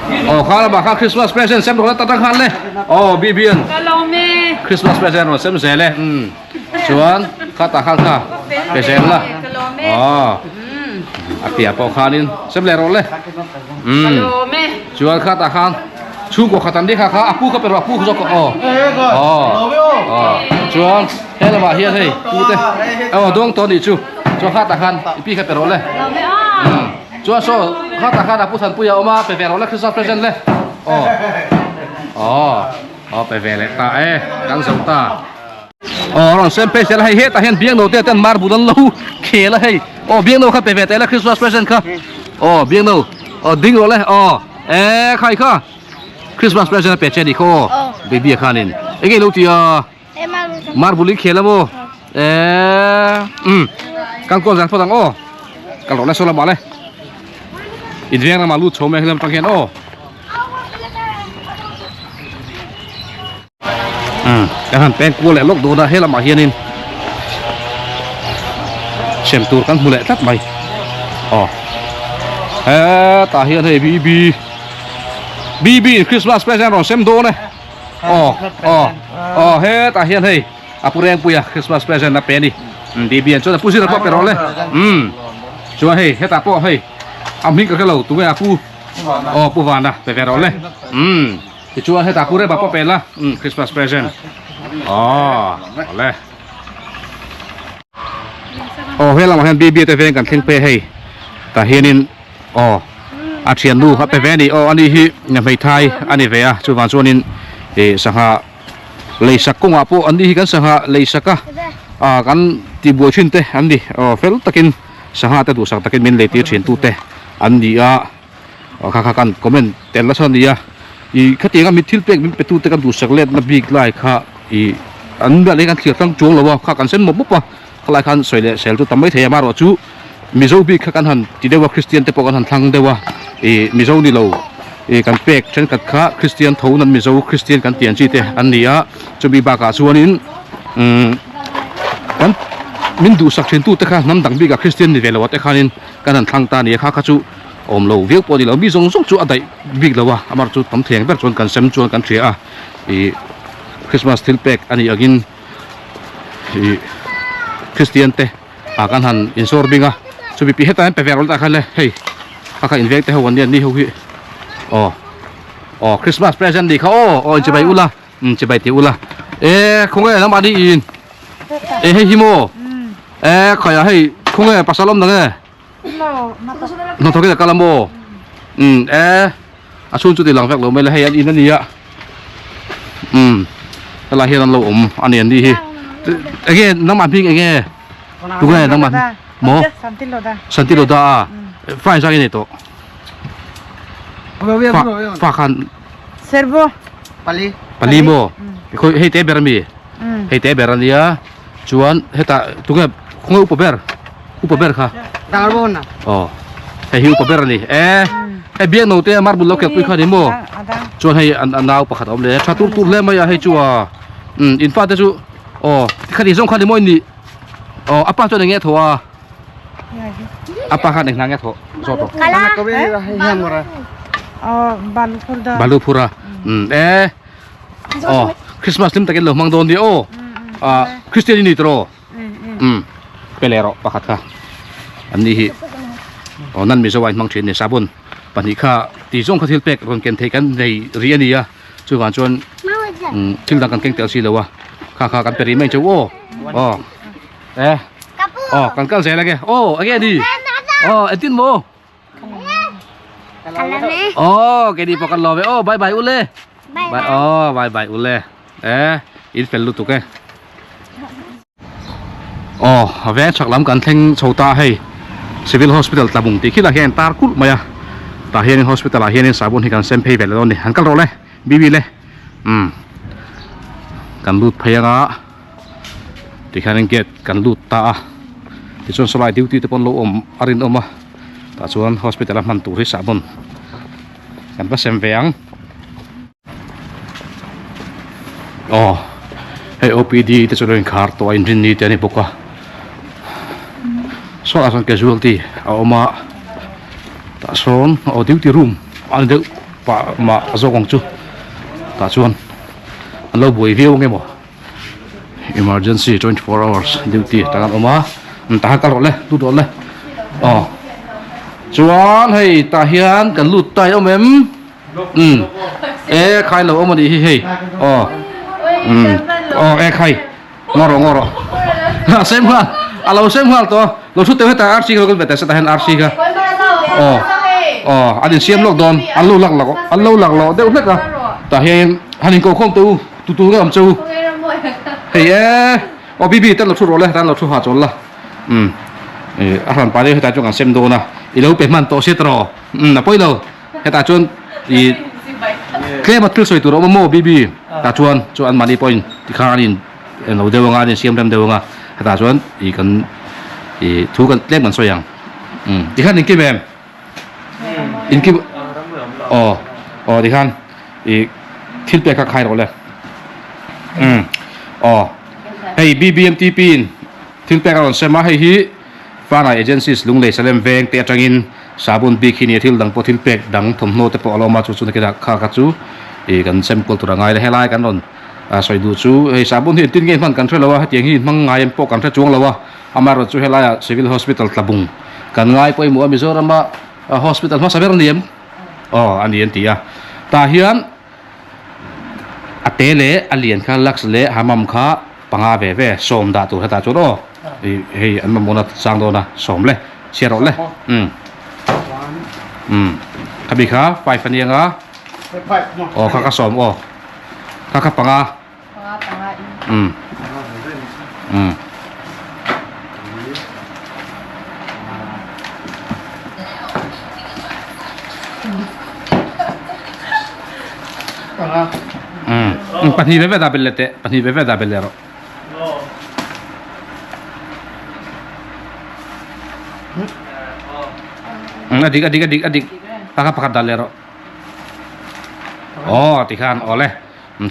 Speaker 1: Aw kha lamah khan Christmas present sem rawh la tak khan le aw BBN Christmas present rawn sem zel e umm chuan kha tah khan kha pe zel la aw a piah pawh khanin sem leh rawh le umm chuan kha tah khan chhungkaw khat an ni kha kha a pu kha pe rawh a pu zawk aw aw aw chuan he lamah hian hei pu te aw dawng tawh anih chu chuan kha tah khan i pi kha pe rawh le umm. Chuan saw khatah khan a pu Thanpui a awm a, pe ve rawh le Christmas present le. Aw. Aw. Aw pe ve leh ta e, kan zo ta. Aw rawn sem phei sela hei hetah hian Biangno te ten marble an lo khel a hei. Aw Biangno kha pe ve teh le Christmas present kha. Aw Biangno, aw ding rawh le aw. E khai kha Christmas present a pe che a nih kha aw. Baby a khanin enge i lo ti a? Marble i khel a maw? Eee umm kan kawl zan phawt ang aw kal rawh le saw lamah le inveng lamah lut chho mai ang atang hian aw umm kan han peng kual leh lawk dawn a he lamah hianin sem tur kan hmu leh tlat mai aw hetah hian hei BB BB in Christmas present rawn sem dawn e. Aw aw aw hetah hian hei a pu Rengpuia Christmas present a pe a ni BB an chuan a pu zira pawh a pe rawh le umm chuan hei hetah pawh hei a hming ka hrelo tunge a pu aw pu Vana pe ve rawh le umm tichuan hetah pu Reba pawh pe la umm Christmas present aw awle aw helamah hian BB te veng kan thleng phei a hei tah hianin. Aw a thiannu a pe ve a ni aw ani hi hmeithai a ni ve a chuvang chuanin ih sangha leisak kawngah pawh an ni hi kan sangha leisak a ah kan tihbuai thin te an ni aw fel takin sangha te duhsak takin min lei tir thin tu te an ni a aw kha kha kan comment tel nasa a ni a ih khatianga mi thil pek min pe tu te kan duhsak let na bik lai kha ih an mah leh kan thlir tlang chuang lo a kha kan sen mawp mawp a khalai khan sawi leh sel chu tam mai thei a amaherawhchu Mizo bik kha kan han ti deuh a Kristian te pawh kan han thlang deuh a ih Mizo ni lo ih kan pek thenkhat kha Kristian tho nan Mizo Kristian kan tih ang chi te an ni a chumi bakah chuanin umm kan min duhsak thin tute kha hnam dang bikah Kristian ni ve lo ah te khanin kan han thlang ta a ni a kha kha chu awm lo viau pawh a ni lo mi zawng zawng chu a daih bik lo a amaherawhchu chu tam thei ang ber chuan kan sem chuan kan hria a ih Christmas thil pek a nih angin ih Kristian te. ah kan han insawr bing a chumi pi hetah hian pe ve rawh tah khan le hei kha kha inveng te ho an nia ni ho hi aw aw Christmas present ni kha aw aw inchibai ula um chibai tih ula e khawnge lamah ni in e hei hi maw e khawia hei khawnge pasal awm nange hnathawk in a kal a maw um e a chhung chu ti lang vek lo mai le hei an in a nia umm helai hian an lo awm a ni an nih hi enge nangmah hming enge tunge nangmah maw Santiloda a fa engzah nge nei tawh fa fa khan
Speaker 3: Servo
Speaker 2: pali
Speaker 1: pali maw khawi hei te ber ami hei te ber ania chuan hetah tunge khawnge upa ber upa ber kha aw hei hi upa ber ani e hei biak no te marble lo kelpui kha ni maw chuan hei an a nau pakhat a awm leh a tha tur tur hle mai a hei chu a umm in fa te chu aw khati zawng kha ni maw in nih aw a pa chuan eng nge a thawh a a pa khan eng hna nge a thawh zawt rawh balu phur a umm e aw christmas hlim takin lo hmang dawn nia aw ah christian i ni tawh umm pe leh rawh pakhat kha an ni hi aw nan mizo a inhmang thin a ni sabun pahnih kha tih zawng kha thil pek rawn ken theih kan nei rih a ni a chuvang chuan umm thil dang kan keng tel si lo a kha kha kan pe rih mai ang che u aw aw e aw kan kal zel ange aw enge a ni. Aw engtin maw? Aw keini pawh kan lawm e aw bye bye ule. Bye aw bye bye ule. E in fel lutuk e. Aw a veng chhak lam kan thleng chho ta hei Civil Hospital Tlabung tih khi lah hian tar kulh mai a tah hianin hospital ah hianin sahbawn hi kan sem phei ve leh dawn a ni han kal rawh le Bibi le umm kan lut phei anga tikhianin gate kan lut ta a tichuan sawlai duty te pawh an lo awm a rinawm a tah chuan hospital a hman tur hi sahbawn kan va sem ve ang. Aw hei OPD te chu lo inkhar tawh a inrinni te a ni bawk a saw ah sawn casualty a awm a tah sawn aw duty room a ni deuh pah mah zawk ang chu tah chuan an lo buai viau ang emaw emergency 24 hours duty tah an awm a tah khan kal rawh le lut rawh le aw chuan hei tah hian kan lut ta i awm em. Um e khai lo awm a nih hi hei aw um aw e khai ngaw rawh ngaw rawh a sem nghal a lo sem nghal tawh lo thu teuh hetah RC kha lo kal ve teh setah hian RC kha aw aw an insiam lawk dawn an lo lak lak an lo lak lawh deuh hlek a tah hian han inkoh khawm teh u tu tu nge awm che u hei e aw bibi tan lo thu rawh le tan lo thu ha chawl la um a hran pa deuh hetah chuan kan sem dawn a i lo pe hman tawh sia tawh um a pawi lo. Hetah chuan ih tlem a thil sawi tur a awm a maw Bibi? Tah chuan chu anmahni pawhin tikhan an in englo deuh anga an insiam rem deuh anga hetah chuan ih kan ih thu kan tlem kan sawi ang. Umm tikhan inkim em? Inkim aw aw tikhan ih thil pek kha khai rawh le. Umm aw hei BBMTP in thil pek a rawn sem a hei hi Fanai Agencies Lunglei Salem veng te atangin Sabun bik hi nia thil dang pawh thil pek dang thawmhnaw te pawh a lo awm a chu chu nakinah kha kha chu ih kan sem kual tur a ngai le helai kan rawn sawi duh chu hei sabun hi engtin nge hman kan hre lo a hetiang hi hmang ngai em pawh kan hre chuang lo a amaherawhchu chu helaiah Civil Hospital Tlabung kan ngai pawimawh a Mizorama hospital hmasa ber a ni em aw a ni an ti a tah hian A te leh a lian kha Lux leh Hamam kha panga ve ve sawm dah tur hetah chuan aw ih hei an mamawhna chang dawn a sawm le chhiar rawh le umm umm khami kha five a nia aw kha kha sawm aw kha kha panga umm umm. Pahnih ve ve dah belh leh teh pahnih ve ve dah belh leh rawh. A dik a dik a dik a dik kha kha pakhat dah leh rawh. Aw tikhan aw le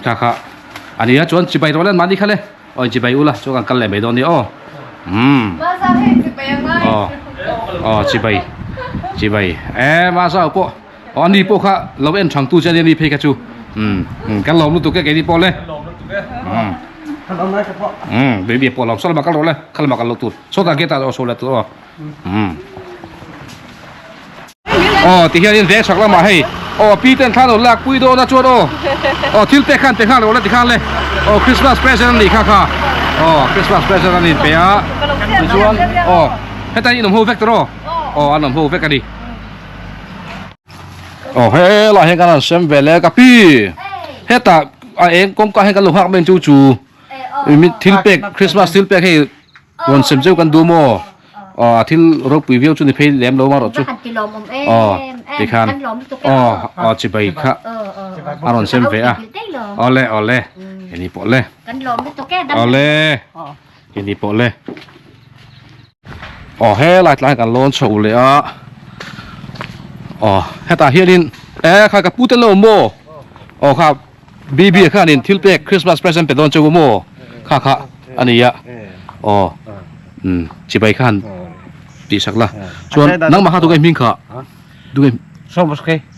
Speaker 1: kha kha a nia chuan chibai rawh le mahni kha le. Aw chibai ula chu kan kal leh mai dawn nia aw umm aw aw chibai chibai e Mazau pawh aw ani pawh kha lo en thang tu che ania ni phei kha chu umm kan lawm lutuk e keini pawh le umm umm baby pawh lawm saw lamah kal rawh le kha lamah kal loh tur sawtah gate ah aw saw leh tur aw umm Aw ti hianin veng chhak lamah hei aw pi ten thla lo lak pui dawn a chuan aw aw thil pek khan pe nghal lo la ti khan le aw Christmas present a nih kha kha aw Christmas present a ni pe a tichuan aw heta in awm ho vek tawh aw an awm ho vek a ni aw helai hian kan han sem ve le ka pi hetah a eng kawngka hian kan lo nghak mai ang chu chu thil pek Christmas thil pek hei Rawn sem zeuh kan duh maw? Aw a thil ropui viau chu ni phei lem lo marawh chu. Aw tikhan aw aw chibai kha a rawn sem ve a. Awle awle ini pawh le. Awle ini pawh le. Aw helai tlai kan lawn chho leh a. Aw hetah hianin e kha ka pu te lo maw? Aw kha Bibi khanin thil pek Christmas present pe dawn cheu maw kha kha a ni a aw umm chibai khan tih sak la chuan nangmah kha tunge hming kha tunge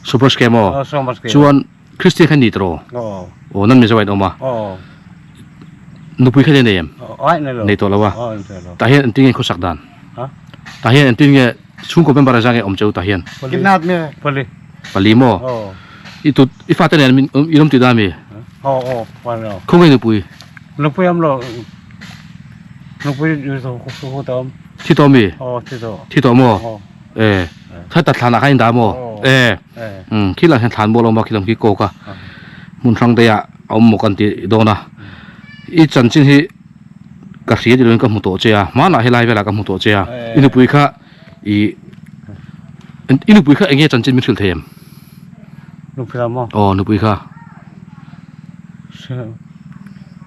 Speaker 1: Soboske maw chuan Christian kha ni tawh aw nan Mizo ah in awm a nupui kha nei em nei tawh lo a tah hian engtin nge khawsak dan tah hian engtin nge Chhungkaw member a zang e awm cheu tah hian. Pali. Pali maw? I tut i fate nen min i awm tih dan mi?
Speaker 2: Aw aw pali aw.
Speaker 1: Khawnge nupui?
Speaker 2: Nupui awm lo. Nupui zu zu ta awm.
Speaker 1: Thi tawh mi?
Speaker 2: Aw thi tawh.
Speaker 1: Thi tawh maw?
Speaker 2: Aw.
Speaker 1: E heta thlan ah khan in dah maw? E umm khi lah hian thlan mual a awm a khi lam khi kawk a hmun hrang daih ah a awm maw kan ti dawn a i chanchin hi ka hria ti lovin ka hmu tawh che a hmanah helai velah ka hmu tawh che a i nupui kha i i nupui kha eng nge chanchin min hrilh thei em?
Speaker 2: Nupui la maw?
Speaker 1: Aw nupui kha.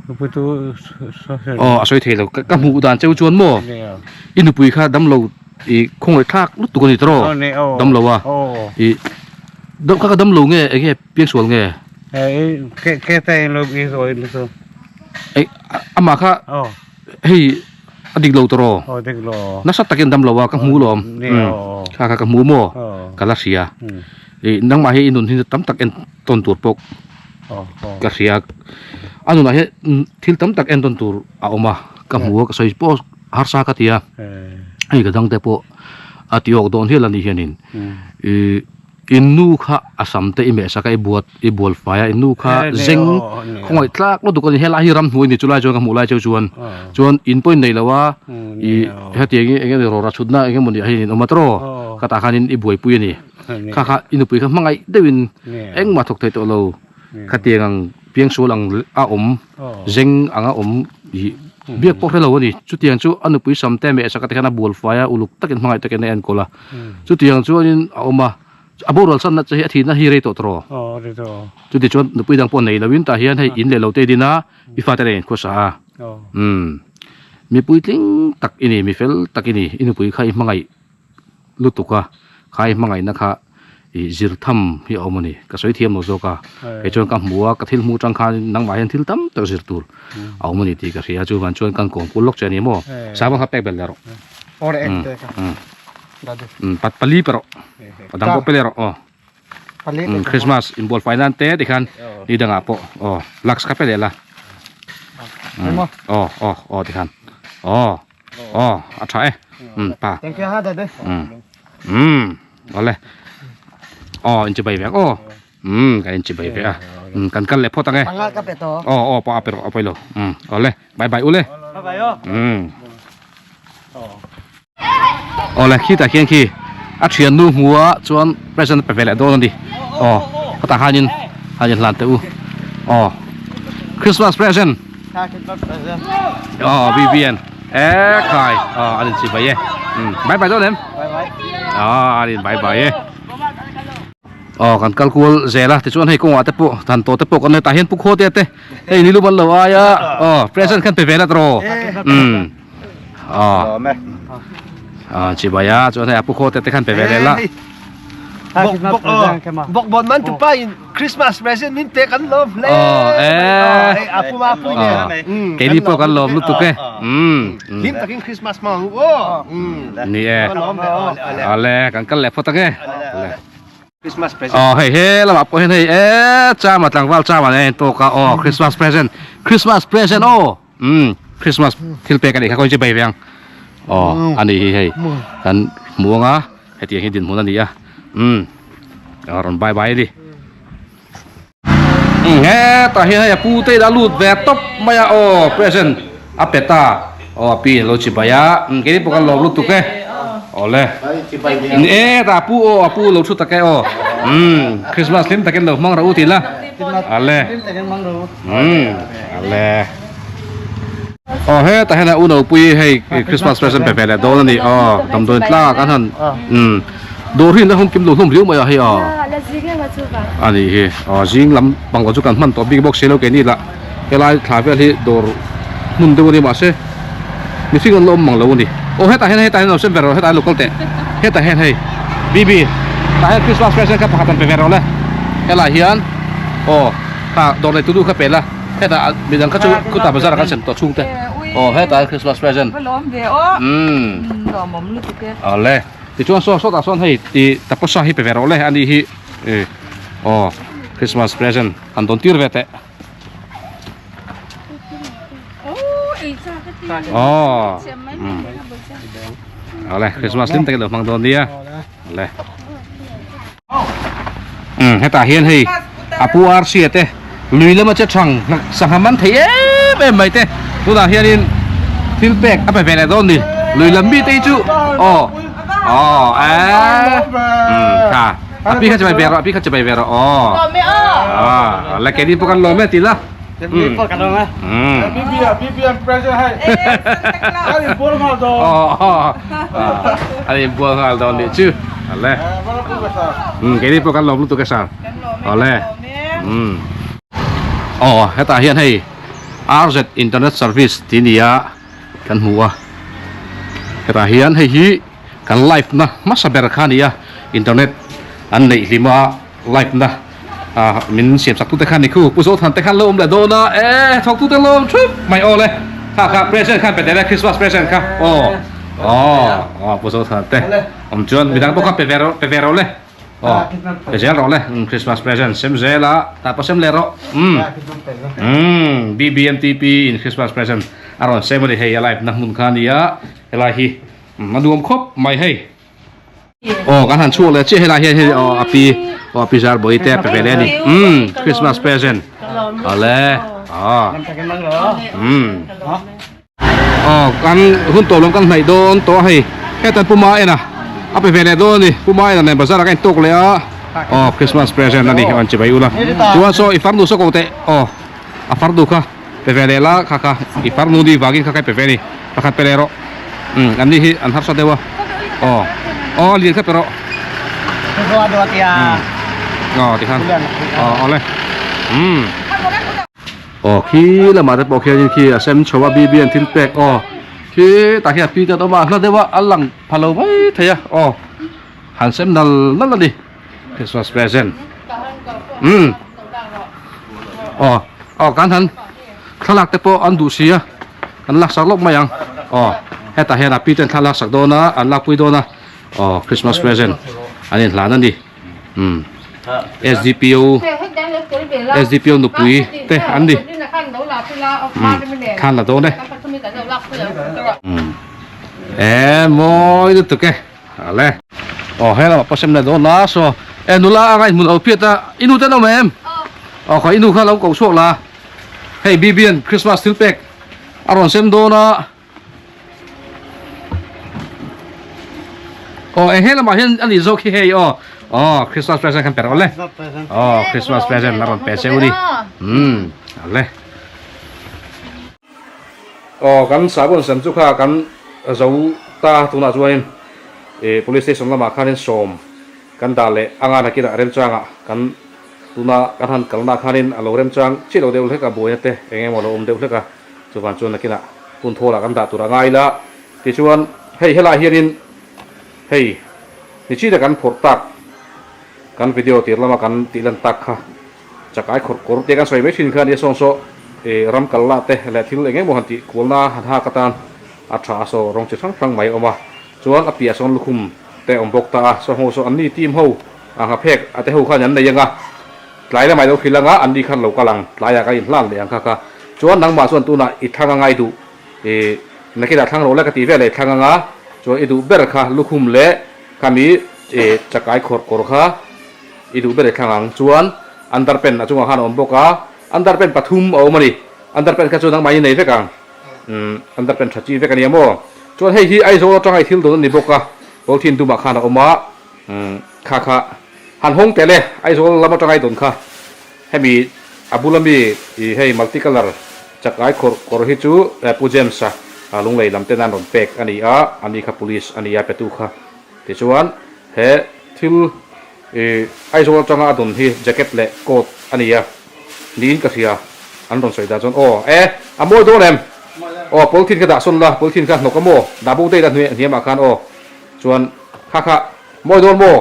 Speaker 2: Nupui chu
Speaker 1: Aw a sawi thei lo ka hmuh dan cheu chuan maw i nupui kha damlo i khawngaih thlak lutuk a ni tawh damlo a i deuh kha ka damlo nge eng nge piangsual nge? Ei amah kha hei a dik lo tawh nasa takin damlo a ka hmu lawm kha kha ka hmu maw ka la hria i nangmah hi i nun hi tam tak en tawn tur pawh ka hria a nunah hian thil tam tak en tawn tur a awm a ka hmu a ka sawi pawh harsa ka ti a hei ka dang te pawh a ti awk dawn hial a ni hianin ih in nu kha a sam te i meh sak a i buat i bual fai a in nu kha zeng khawngaih tlak lutuk a ni helai hi ramhnuai a ni chulai chuan ka hmuh lai cheu chuan chuan in pawh in nei lo a ih hetiang hi eng emaw rawra chhutna eng emaw ni ah hian in awm a tawrh khatah khanin i buaipui a ni. Kha kha i nupui kha hmangaih deuhin engmah thawk thei tawh lo khatiang ang piangsual ang a awm zeng anga awm ih biak pawh hre lo a ni. Chutiang chu a nupui sam te meh sak a tikhan a bual fai a uluk takin hmangaih takin a enkawl a. Chutiang chuanin a awm a, a boral sanna che hi a thihna hi rei tawh tawh rawh. Chuti chuan nupui dang pawh nei loin tah hian hei in leh lo te din a i fate nen khuasa a. Umm mipui tling tak i ni, mi fel tak i ni, i nupui kha i hmangaih. lutuk a, khai hmangaihna kha ih zir tham hi a awm a ni, ka sawi thiam lo zawk a, kei chuan ka hmu a, ka thil hmuh atang khan nangmah hian thil tam tak zir tur a awm a ni tih ka hria, chuvan chuan kan kawm kul lawk che a ni maw, sangva kha pek belh leh rawh, umm pat pali pe rawh, a dang pawh pe leh rawh aw, umm Christmas inbual fai nan te tikhan ni dangah pawh aw lux kha pe leh la, umm aw aw aw tikhan aw. Aw a tha e umm pa umm umm awle aw in chibai vek aw umm kan in chibai vek a umm kan kal leh phawt ang e aw aw pawh a pe rawh a pawi lo umm awle bye bye ule umm awle khitah khian khi a thiannu hmu a chuan present a pe ve leh dawn a ni aw khatah khanin han inhlan teh u aw Christmas present. Aw BBN e khai aw an in chibai e um bye bye dawn em aw an in bye bye e aw kan kal kual zel a tichuan hei kawngah te pawh than tawh te pawh kan tah hian pu khaw te te hei ni lu ban lo aia aw present khan pe ve la tawh um aw aw chibai a chuan hei a pu khaw te te khan pe ve leh la
Speaker 3: Bok bok bok bon man tu pa in Christmas present min pe kan lawm hle.
Speaker 1: Aw
Speaker 3: eh. A pu ma pui ne.
Speaker 1: Keini pawh kan lawm lutuk e.
Speaker 3: Umm. Hlim takin Christmas hmang ang u aw.
Speaker 1: Ni e. Ale kan kal leh phawt ang e.
Speaker 3: Christmas present.
Speaker 1: Aw hei he lamah pawh hian hei e chama tlangval chama nen tawk a aw Christmas present Christmas present aw. Umm Christmas thil pek a nih kha khawi chu bei ve ang. Aw a ni hi hei kan hmu anga hetiang hi dinhmun a ni a umm a rawn bye bye a ni. Umm hetah hian hei a pu te in a lut ve tawp mai a aw present a pe ta aw a pi in a lo chibai a umm keini pawh kan lawm lutuk e awle ni e hetah a pu aw a pu lo thu tak e aw umm Christmas hlim takin lo hmang rawh u tih la ale. Umm ale aw hetah hian a unopui hei Christmas present pe ve leh dawn a ni aw damdawiin tlangah kan han umm dawr hi an la hung kim lo hlawm riau mai a hei aw a nih hi aw zing lam pang chu kan hman tawh bik bawk si lo keini lah helai thla vel hi dawr hmun deuh a ni mahse mihring an la awm mang lo a ni aw hetah hian hetah hian lo sem ve rawh hetah hian lo kal teh hetah hian hei Bibi tah hian Christmas present kha pakhat an pe ve rawh le helai hian aw. Kha dawr nei tunu kha pe la hetah midang kha chu khutah bazar ah kan sem tawh chhungte aw hetah hian Christmas present umm awle tichuan saw sawtah sawn hei ih taposa hi pe ve rawh le ani hi ih aw Christmas present han dawn tir ve teh aw umm awle Christmas hlim takin lo hmang dawn nia awle. Umm hetah hian hei a pu Arsia te lui lama che thang sangha man thei em em mai te tunah hianin thil pek a pe ve leh dawn ni lui lam mi te hi chu aw. Aw e kha a pi kha chibai ve rawh a pi kha chibai ve rawh aw aw le keini pawh kan lawm e ti la An inbual nghal dawn nih chu ale keini pawh kan lawm lutuk e sir awle aw hetah hian hei RZ internet service tih nia kan hmu a hetah hian hei hi kan live na hmasa ber kha a ni a internet an neih hlim a. Live na ah min siam sak tute khan ni khu Pu Zothan te khan lo awm leh dawn a e thawk tute lo awm thup mai aw le kha kha present khan pe teh le Christmas present kha aw aw aw Pu Zothan te awm chuan midang pawh kha pe ve rawh pe ve rawh le aw pe zel rawh le Christmas present sem zel a tah pawh sem leh rawh umm umm BBMTP in Christmas present a rawn sem a ni hei a live na hmun kha a nia helai hi a nuam khawp mai hei. Aw kan han chhuak leh chiah helai hian hei aw a pi aw a pi zar bawi te pe ve leh a ni umm Christmas present awle aw umm aw kan hun tawh lawm kan hnaih dawn tawh a hei hetan puma en a a pe ve leh dawn a ni puma en a nen bazar ah ka intawk leh a aw Christmas present a ni an chibai ula chuan saw i farnu saw ko teh aw a farnu kha pe ve leh la kha kha i farnu ni vangin kha kha i pe ve a ni pakhat pe leh rawh umm an ni hi an harsa deuh a aw aw a lian kha pe rawh umm aw tikhan aw awle umm aw khi lamah te pawh khianin khi a sem chho a bibi an thil pek aw khi tah hian a pi te an awm a a hla deuh a a lang pha lo mai thei a aw han sem nal nal a ni. Christmas present umm aw aw kan han thlalak te pawh an duh si a kan lak sak lawk mai ang aw hetah hian a pi ten thlalak sak dawn a an lakpui dawn a aw Christmas present an inhlan a ni umm S_D_P_O S_D_P_O nupui te an ni umm thlan la dawn e umm e mawi lutuk e. Ale. Aw he lamah pawh sem leh dawn la saw e nula anga inhmun lo phiat a i nu te an awm em? Aw khaw i nu kha lo koh chhuak la hei Bibian Christmas thil pek a rawn sem dawn a aw eng he lamah hian a nih zawk hi hei aw aw Christmas present khan pe rawh le aw Christmas present a rawn pe che u ni umm ale. Aw kan sahbawn sem chu kha kan zo ta tunah chuanin ih police station lamah khanin sawm kan dah leh anga nakinah remchangah kan tuna kan han kalna khanin a lo remchang chiah lo deuh hlek a buaina te eng emaw a lo awm deuh hlek a chuvang chuan nakinah hun thawlah kan dah tur a ngai la tichuan hei helaiah hianin hei nichina kan phawrh tak kan video tir lama kan tih lan tak kha. Chakai khawrh kawr te kan sawi mai thin kha a nia sawn saw ih ram kal lah te leh thil eng emaw han tih kualna han hak atan a tha a saw rawng chi hrang hrang mai a awm a chuan a piah sawn lukhum te a awm bawk ta a saw ho saw an ni team ho a nghaphek a te ho khan an nei ang a tlai lamah i lo hrilh ang a an ni khan lo kal ang tlaiah ka inhlan leh ang kha kha chuan nangmah chuan tunah i thlang a ngai duh ih nakinah thlang rawh le ka tih vel ah i thlang ang a chuan i duh ber kha lukhum leh khami ih chakai khawrh kawr kha. I duh ber i thlang ang. Chuan underpant a chungah khan a awm bawk a, underpant pathum a awm a ni. Underpant kha chu nangmah i nei vek ang. Umm underpant tha chi vek a nia maw. Chuan hei hi Aizawl atanga i thil dawn a ni bawk a, Polythene dumah khan a awm a, umm kha kha han hawng tel e, Aizawl lam atanga i dawn kha. Hemi a bula mi i hei multi colour chakai khawrh kawr hi chu Pu James-a Lunglei lam ten an rawn pek a ni a, ani kha police a ni a petu kha. Tichuan he thil I Aizawl atanga a dawn hi jacket leh coat a ni a, niin ka hria, an rawn sawi dan chuan aw e, a mawi dawn em? Aw polythene kha dah sawn la, polythene kha hnawk a maw? Dah bo daih la hniamah khan aw, chuan kha kha mawi dawn maw?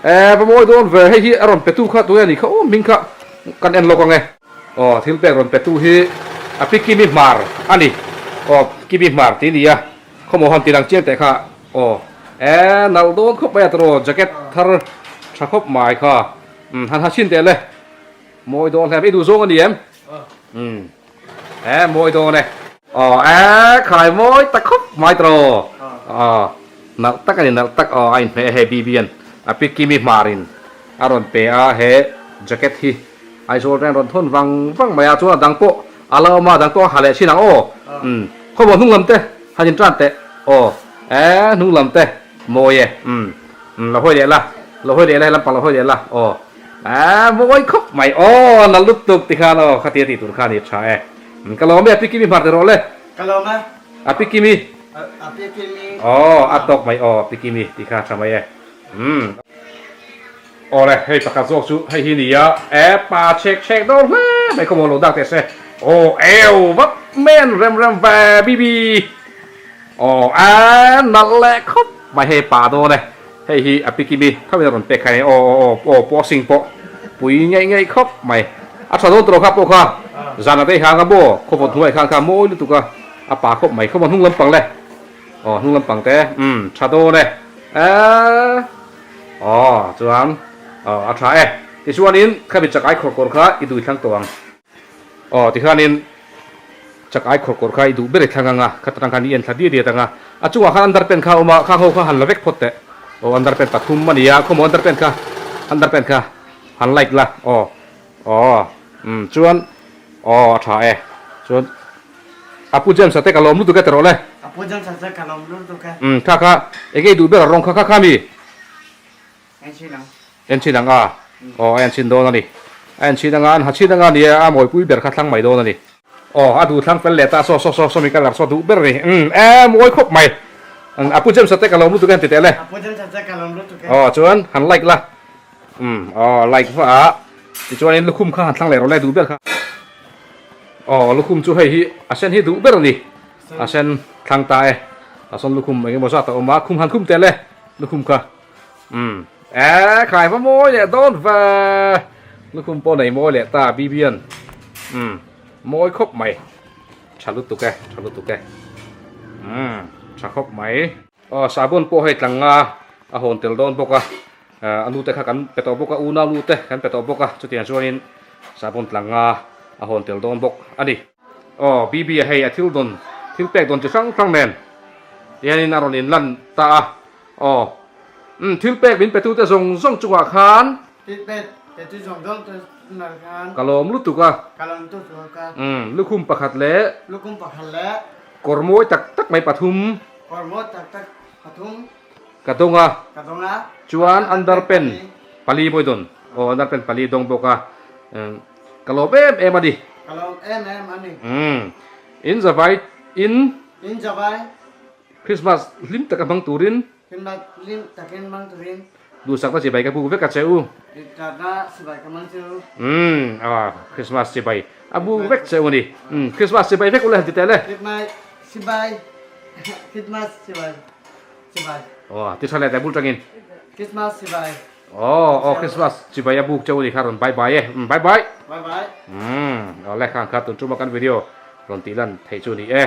Speaker 1: E va mawi dawn ve, hei hi a rawn petu kha tunge a nih kha aw hming kha kan en lawk ang e. Aw thil pek rawn petu hi a pi Kimi Hmar a ni, aw Kimi Hmar tih a ni a, khawmaw han ti lang chiang teh kha. Aw e nalh dawn khawp mai a tawrh jacket thar tha khawp mai kha umm han ha chhin teh le mawi dawn hle mai i duh zawng a ni em umm e mawi dawn e aw e khai mawi ta khawp mai tawrh aw nalh tak a ni nalh tak aw a inhmeh e hei BB-an a pi Kimi hmarin a rawn pe a he jacket hi Aizawl reng rawn thawn vang vang mai a chuan a dang pawh a la awm a a dang pawh a ha leh thin ang aw umm khawmuah hnung lam te han in tan teh aw e hnung lam te Mawi e, umm, umm, lo hawi leh la, lo hawi leh la, helam pang lo hawi leh la, aw, aaa, mawi khawp mai, aw, na lutuk tikhan aw, khatia tih tur kha a ni tha e. Umm, ka lawm e, a pi Kimi hmar ti rawh le.
Speaker 2: Ka lawm e.
Speaker 1: A pi Kimi.
Speaker 2: A pi Kimi.
Speaker 1: Aw, a tawk mai, aw, a pi Kimi tih kha tha mai e. Umm. Aw le, hei pakhat zawk chu hei hi nia, e pa chhek chhek dawn hle mai khaw maw lo dak teh se. Aw eu vap men rem rem ve bibi. Aw a nalh leh khawp mai hei pa dawn e, hei hi a pikimi tho in a rawn pek kha ni aw aw aw aw posing pawh pui ngeih ngeih khawp mai. A tha dawn tawh kha pawh kha zan a tei hang a maw khawvawt hnuai khan kha mawi lutuk a, a pa khawp mai khaw maw hnung lampang le. Aw hnung lampang te umm tha dawn e. Eee. Aw chuan aw a tha e. Tichuanin khami chakai khawr kawr kha i dui thlang tawh ang. Aw tikhanin chakai khawr kawr kha i duh ber i thlang ang a, kha atang khan i en thla diat diat ang a. A chungah khan underpant kha a awm a, khang ho kha han la vek phawt teh. Aw underpant pathum a ni a, khawmaw underpant kha underpant kha han like la aw aw umm chuan aw a tha e. Chuan A pu James-a te ka lawm lutuk e ti rawh le.
Speaker 2: A pu James-a te ka lawm lutuk e.
Speaker 1: Umm kha kha enge i duh ber a rawng kha kha kha mi?
Speaker 2: En chhin ang.
Speaker 1: En chhin ang a? Aw a en chhin dawn a ni. A en chhin anga an ha chhin anga ni a mawipui ber kha thlang mai dawn a ni. Aw a duh thlang fel leh ta saw saw saw sawmi colour saw duh ber a ni. Umm e mawi khawp mai. A pu James-a te ka lawm lutuk e han ti teh le.
Speaker 2: A pu James-a te ka lawm lutuk e.
Speaker 1: Aw chuan han like la. Umm aw like va a tichuanin lukhum kha han thlang leh rawh le duh ber kha. Aw lukhum chu hei hi a sen hi duh ber a ni a sen thlang ta e a sawn lukhum eng emaw zat a awm a khum han khum tel e lukhum kha umm e khai va mawi leh dawn ve lukhum pawh nei mawi leh ta bibian umm mawi khawp mai tha lutuk e tha lutuk e umm tha khawp mai aw sabun pawh hei tlanga a hawn tel dawn bawk a. A nu te kha kan pe tawh bawk a, unau nu te kan pe tawh bawk a, chutiang chuanin sahbawn tlang nga a hawn tel dawn bawk a ni. Aw, BB a hei a thil dawn, thil pek dawn chi hrang hrang nen hianin a rawn inlan ta a, aw, umm thil pek min petute zawng zawng chungah khan
Speaker 2: Thil pek petu zawng zawng te chungah khan
Speaker 1: ka lawm lutuk a,
Speaker 2: ka lawm lutuk a,
Speaker 1: umm lukhum pakhat leh
Speaker 2: lukhum pakhat leh
Speaker 1: kawr mawi tak tak mai pathum
Speaker 2: kawr mawi tak tak pathum.
Speaker 1: Ka dawng a.
Speaker 2: Ka dawng a.
Speaker 1: Chuan underpen pali mawi dawn. Aw underpen pali dawng bawk a. Ka lawm em em a ni.
Speaker 2: Ka lawm em em a ni.
Speaker 1: Umm. In zavai in.
Speaker 2: In zavai.
Speaker 1: Christmas hlim taka hmang turin.
Speaker 2: Christmas hlim takin hmang turin.
Speaker 1: Duhsakna chibai ka buk vek a che u.
Speaker 2: Duhsakna chibai ka hmang che u.
Speaker 1: Umm. Aw Christmas chibai a buk vek che u a ni. Umm. Christmas chibai vek u le han ti teh le.
Speaker 2: Christmas chibai. Christmas chibai. Chibai.
Speaker 1: Aw, ti tha leh teh bul tangin.
Speaker 2: Christmas chibai.
Speaker 1: Aw, aw Christmas chibai a buk cheu ni kha rawn bye bye e. Um, bye bye.
Speaker 2: Bye bye.
Speaker 1: Um, aw le khan kha tun tuma kan video rawn tih lan theih chu ni e.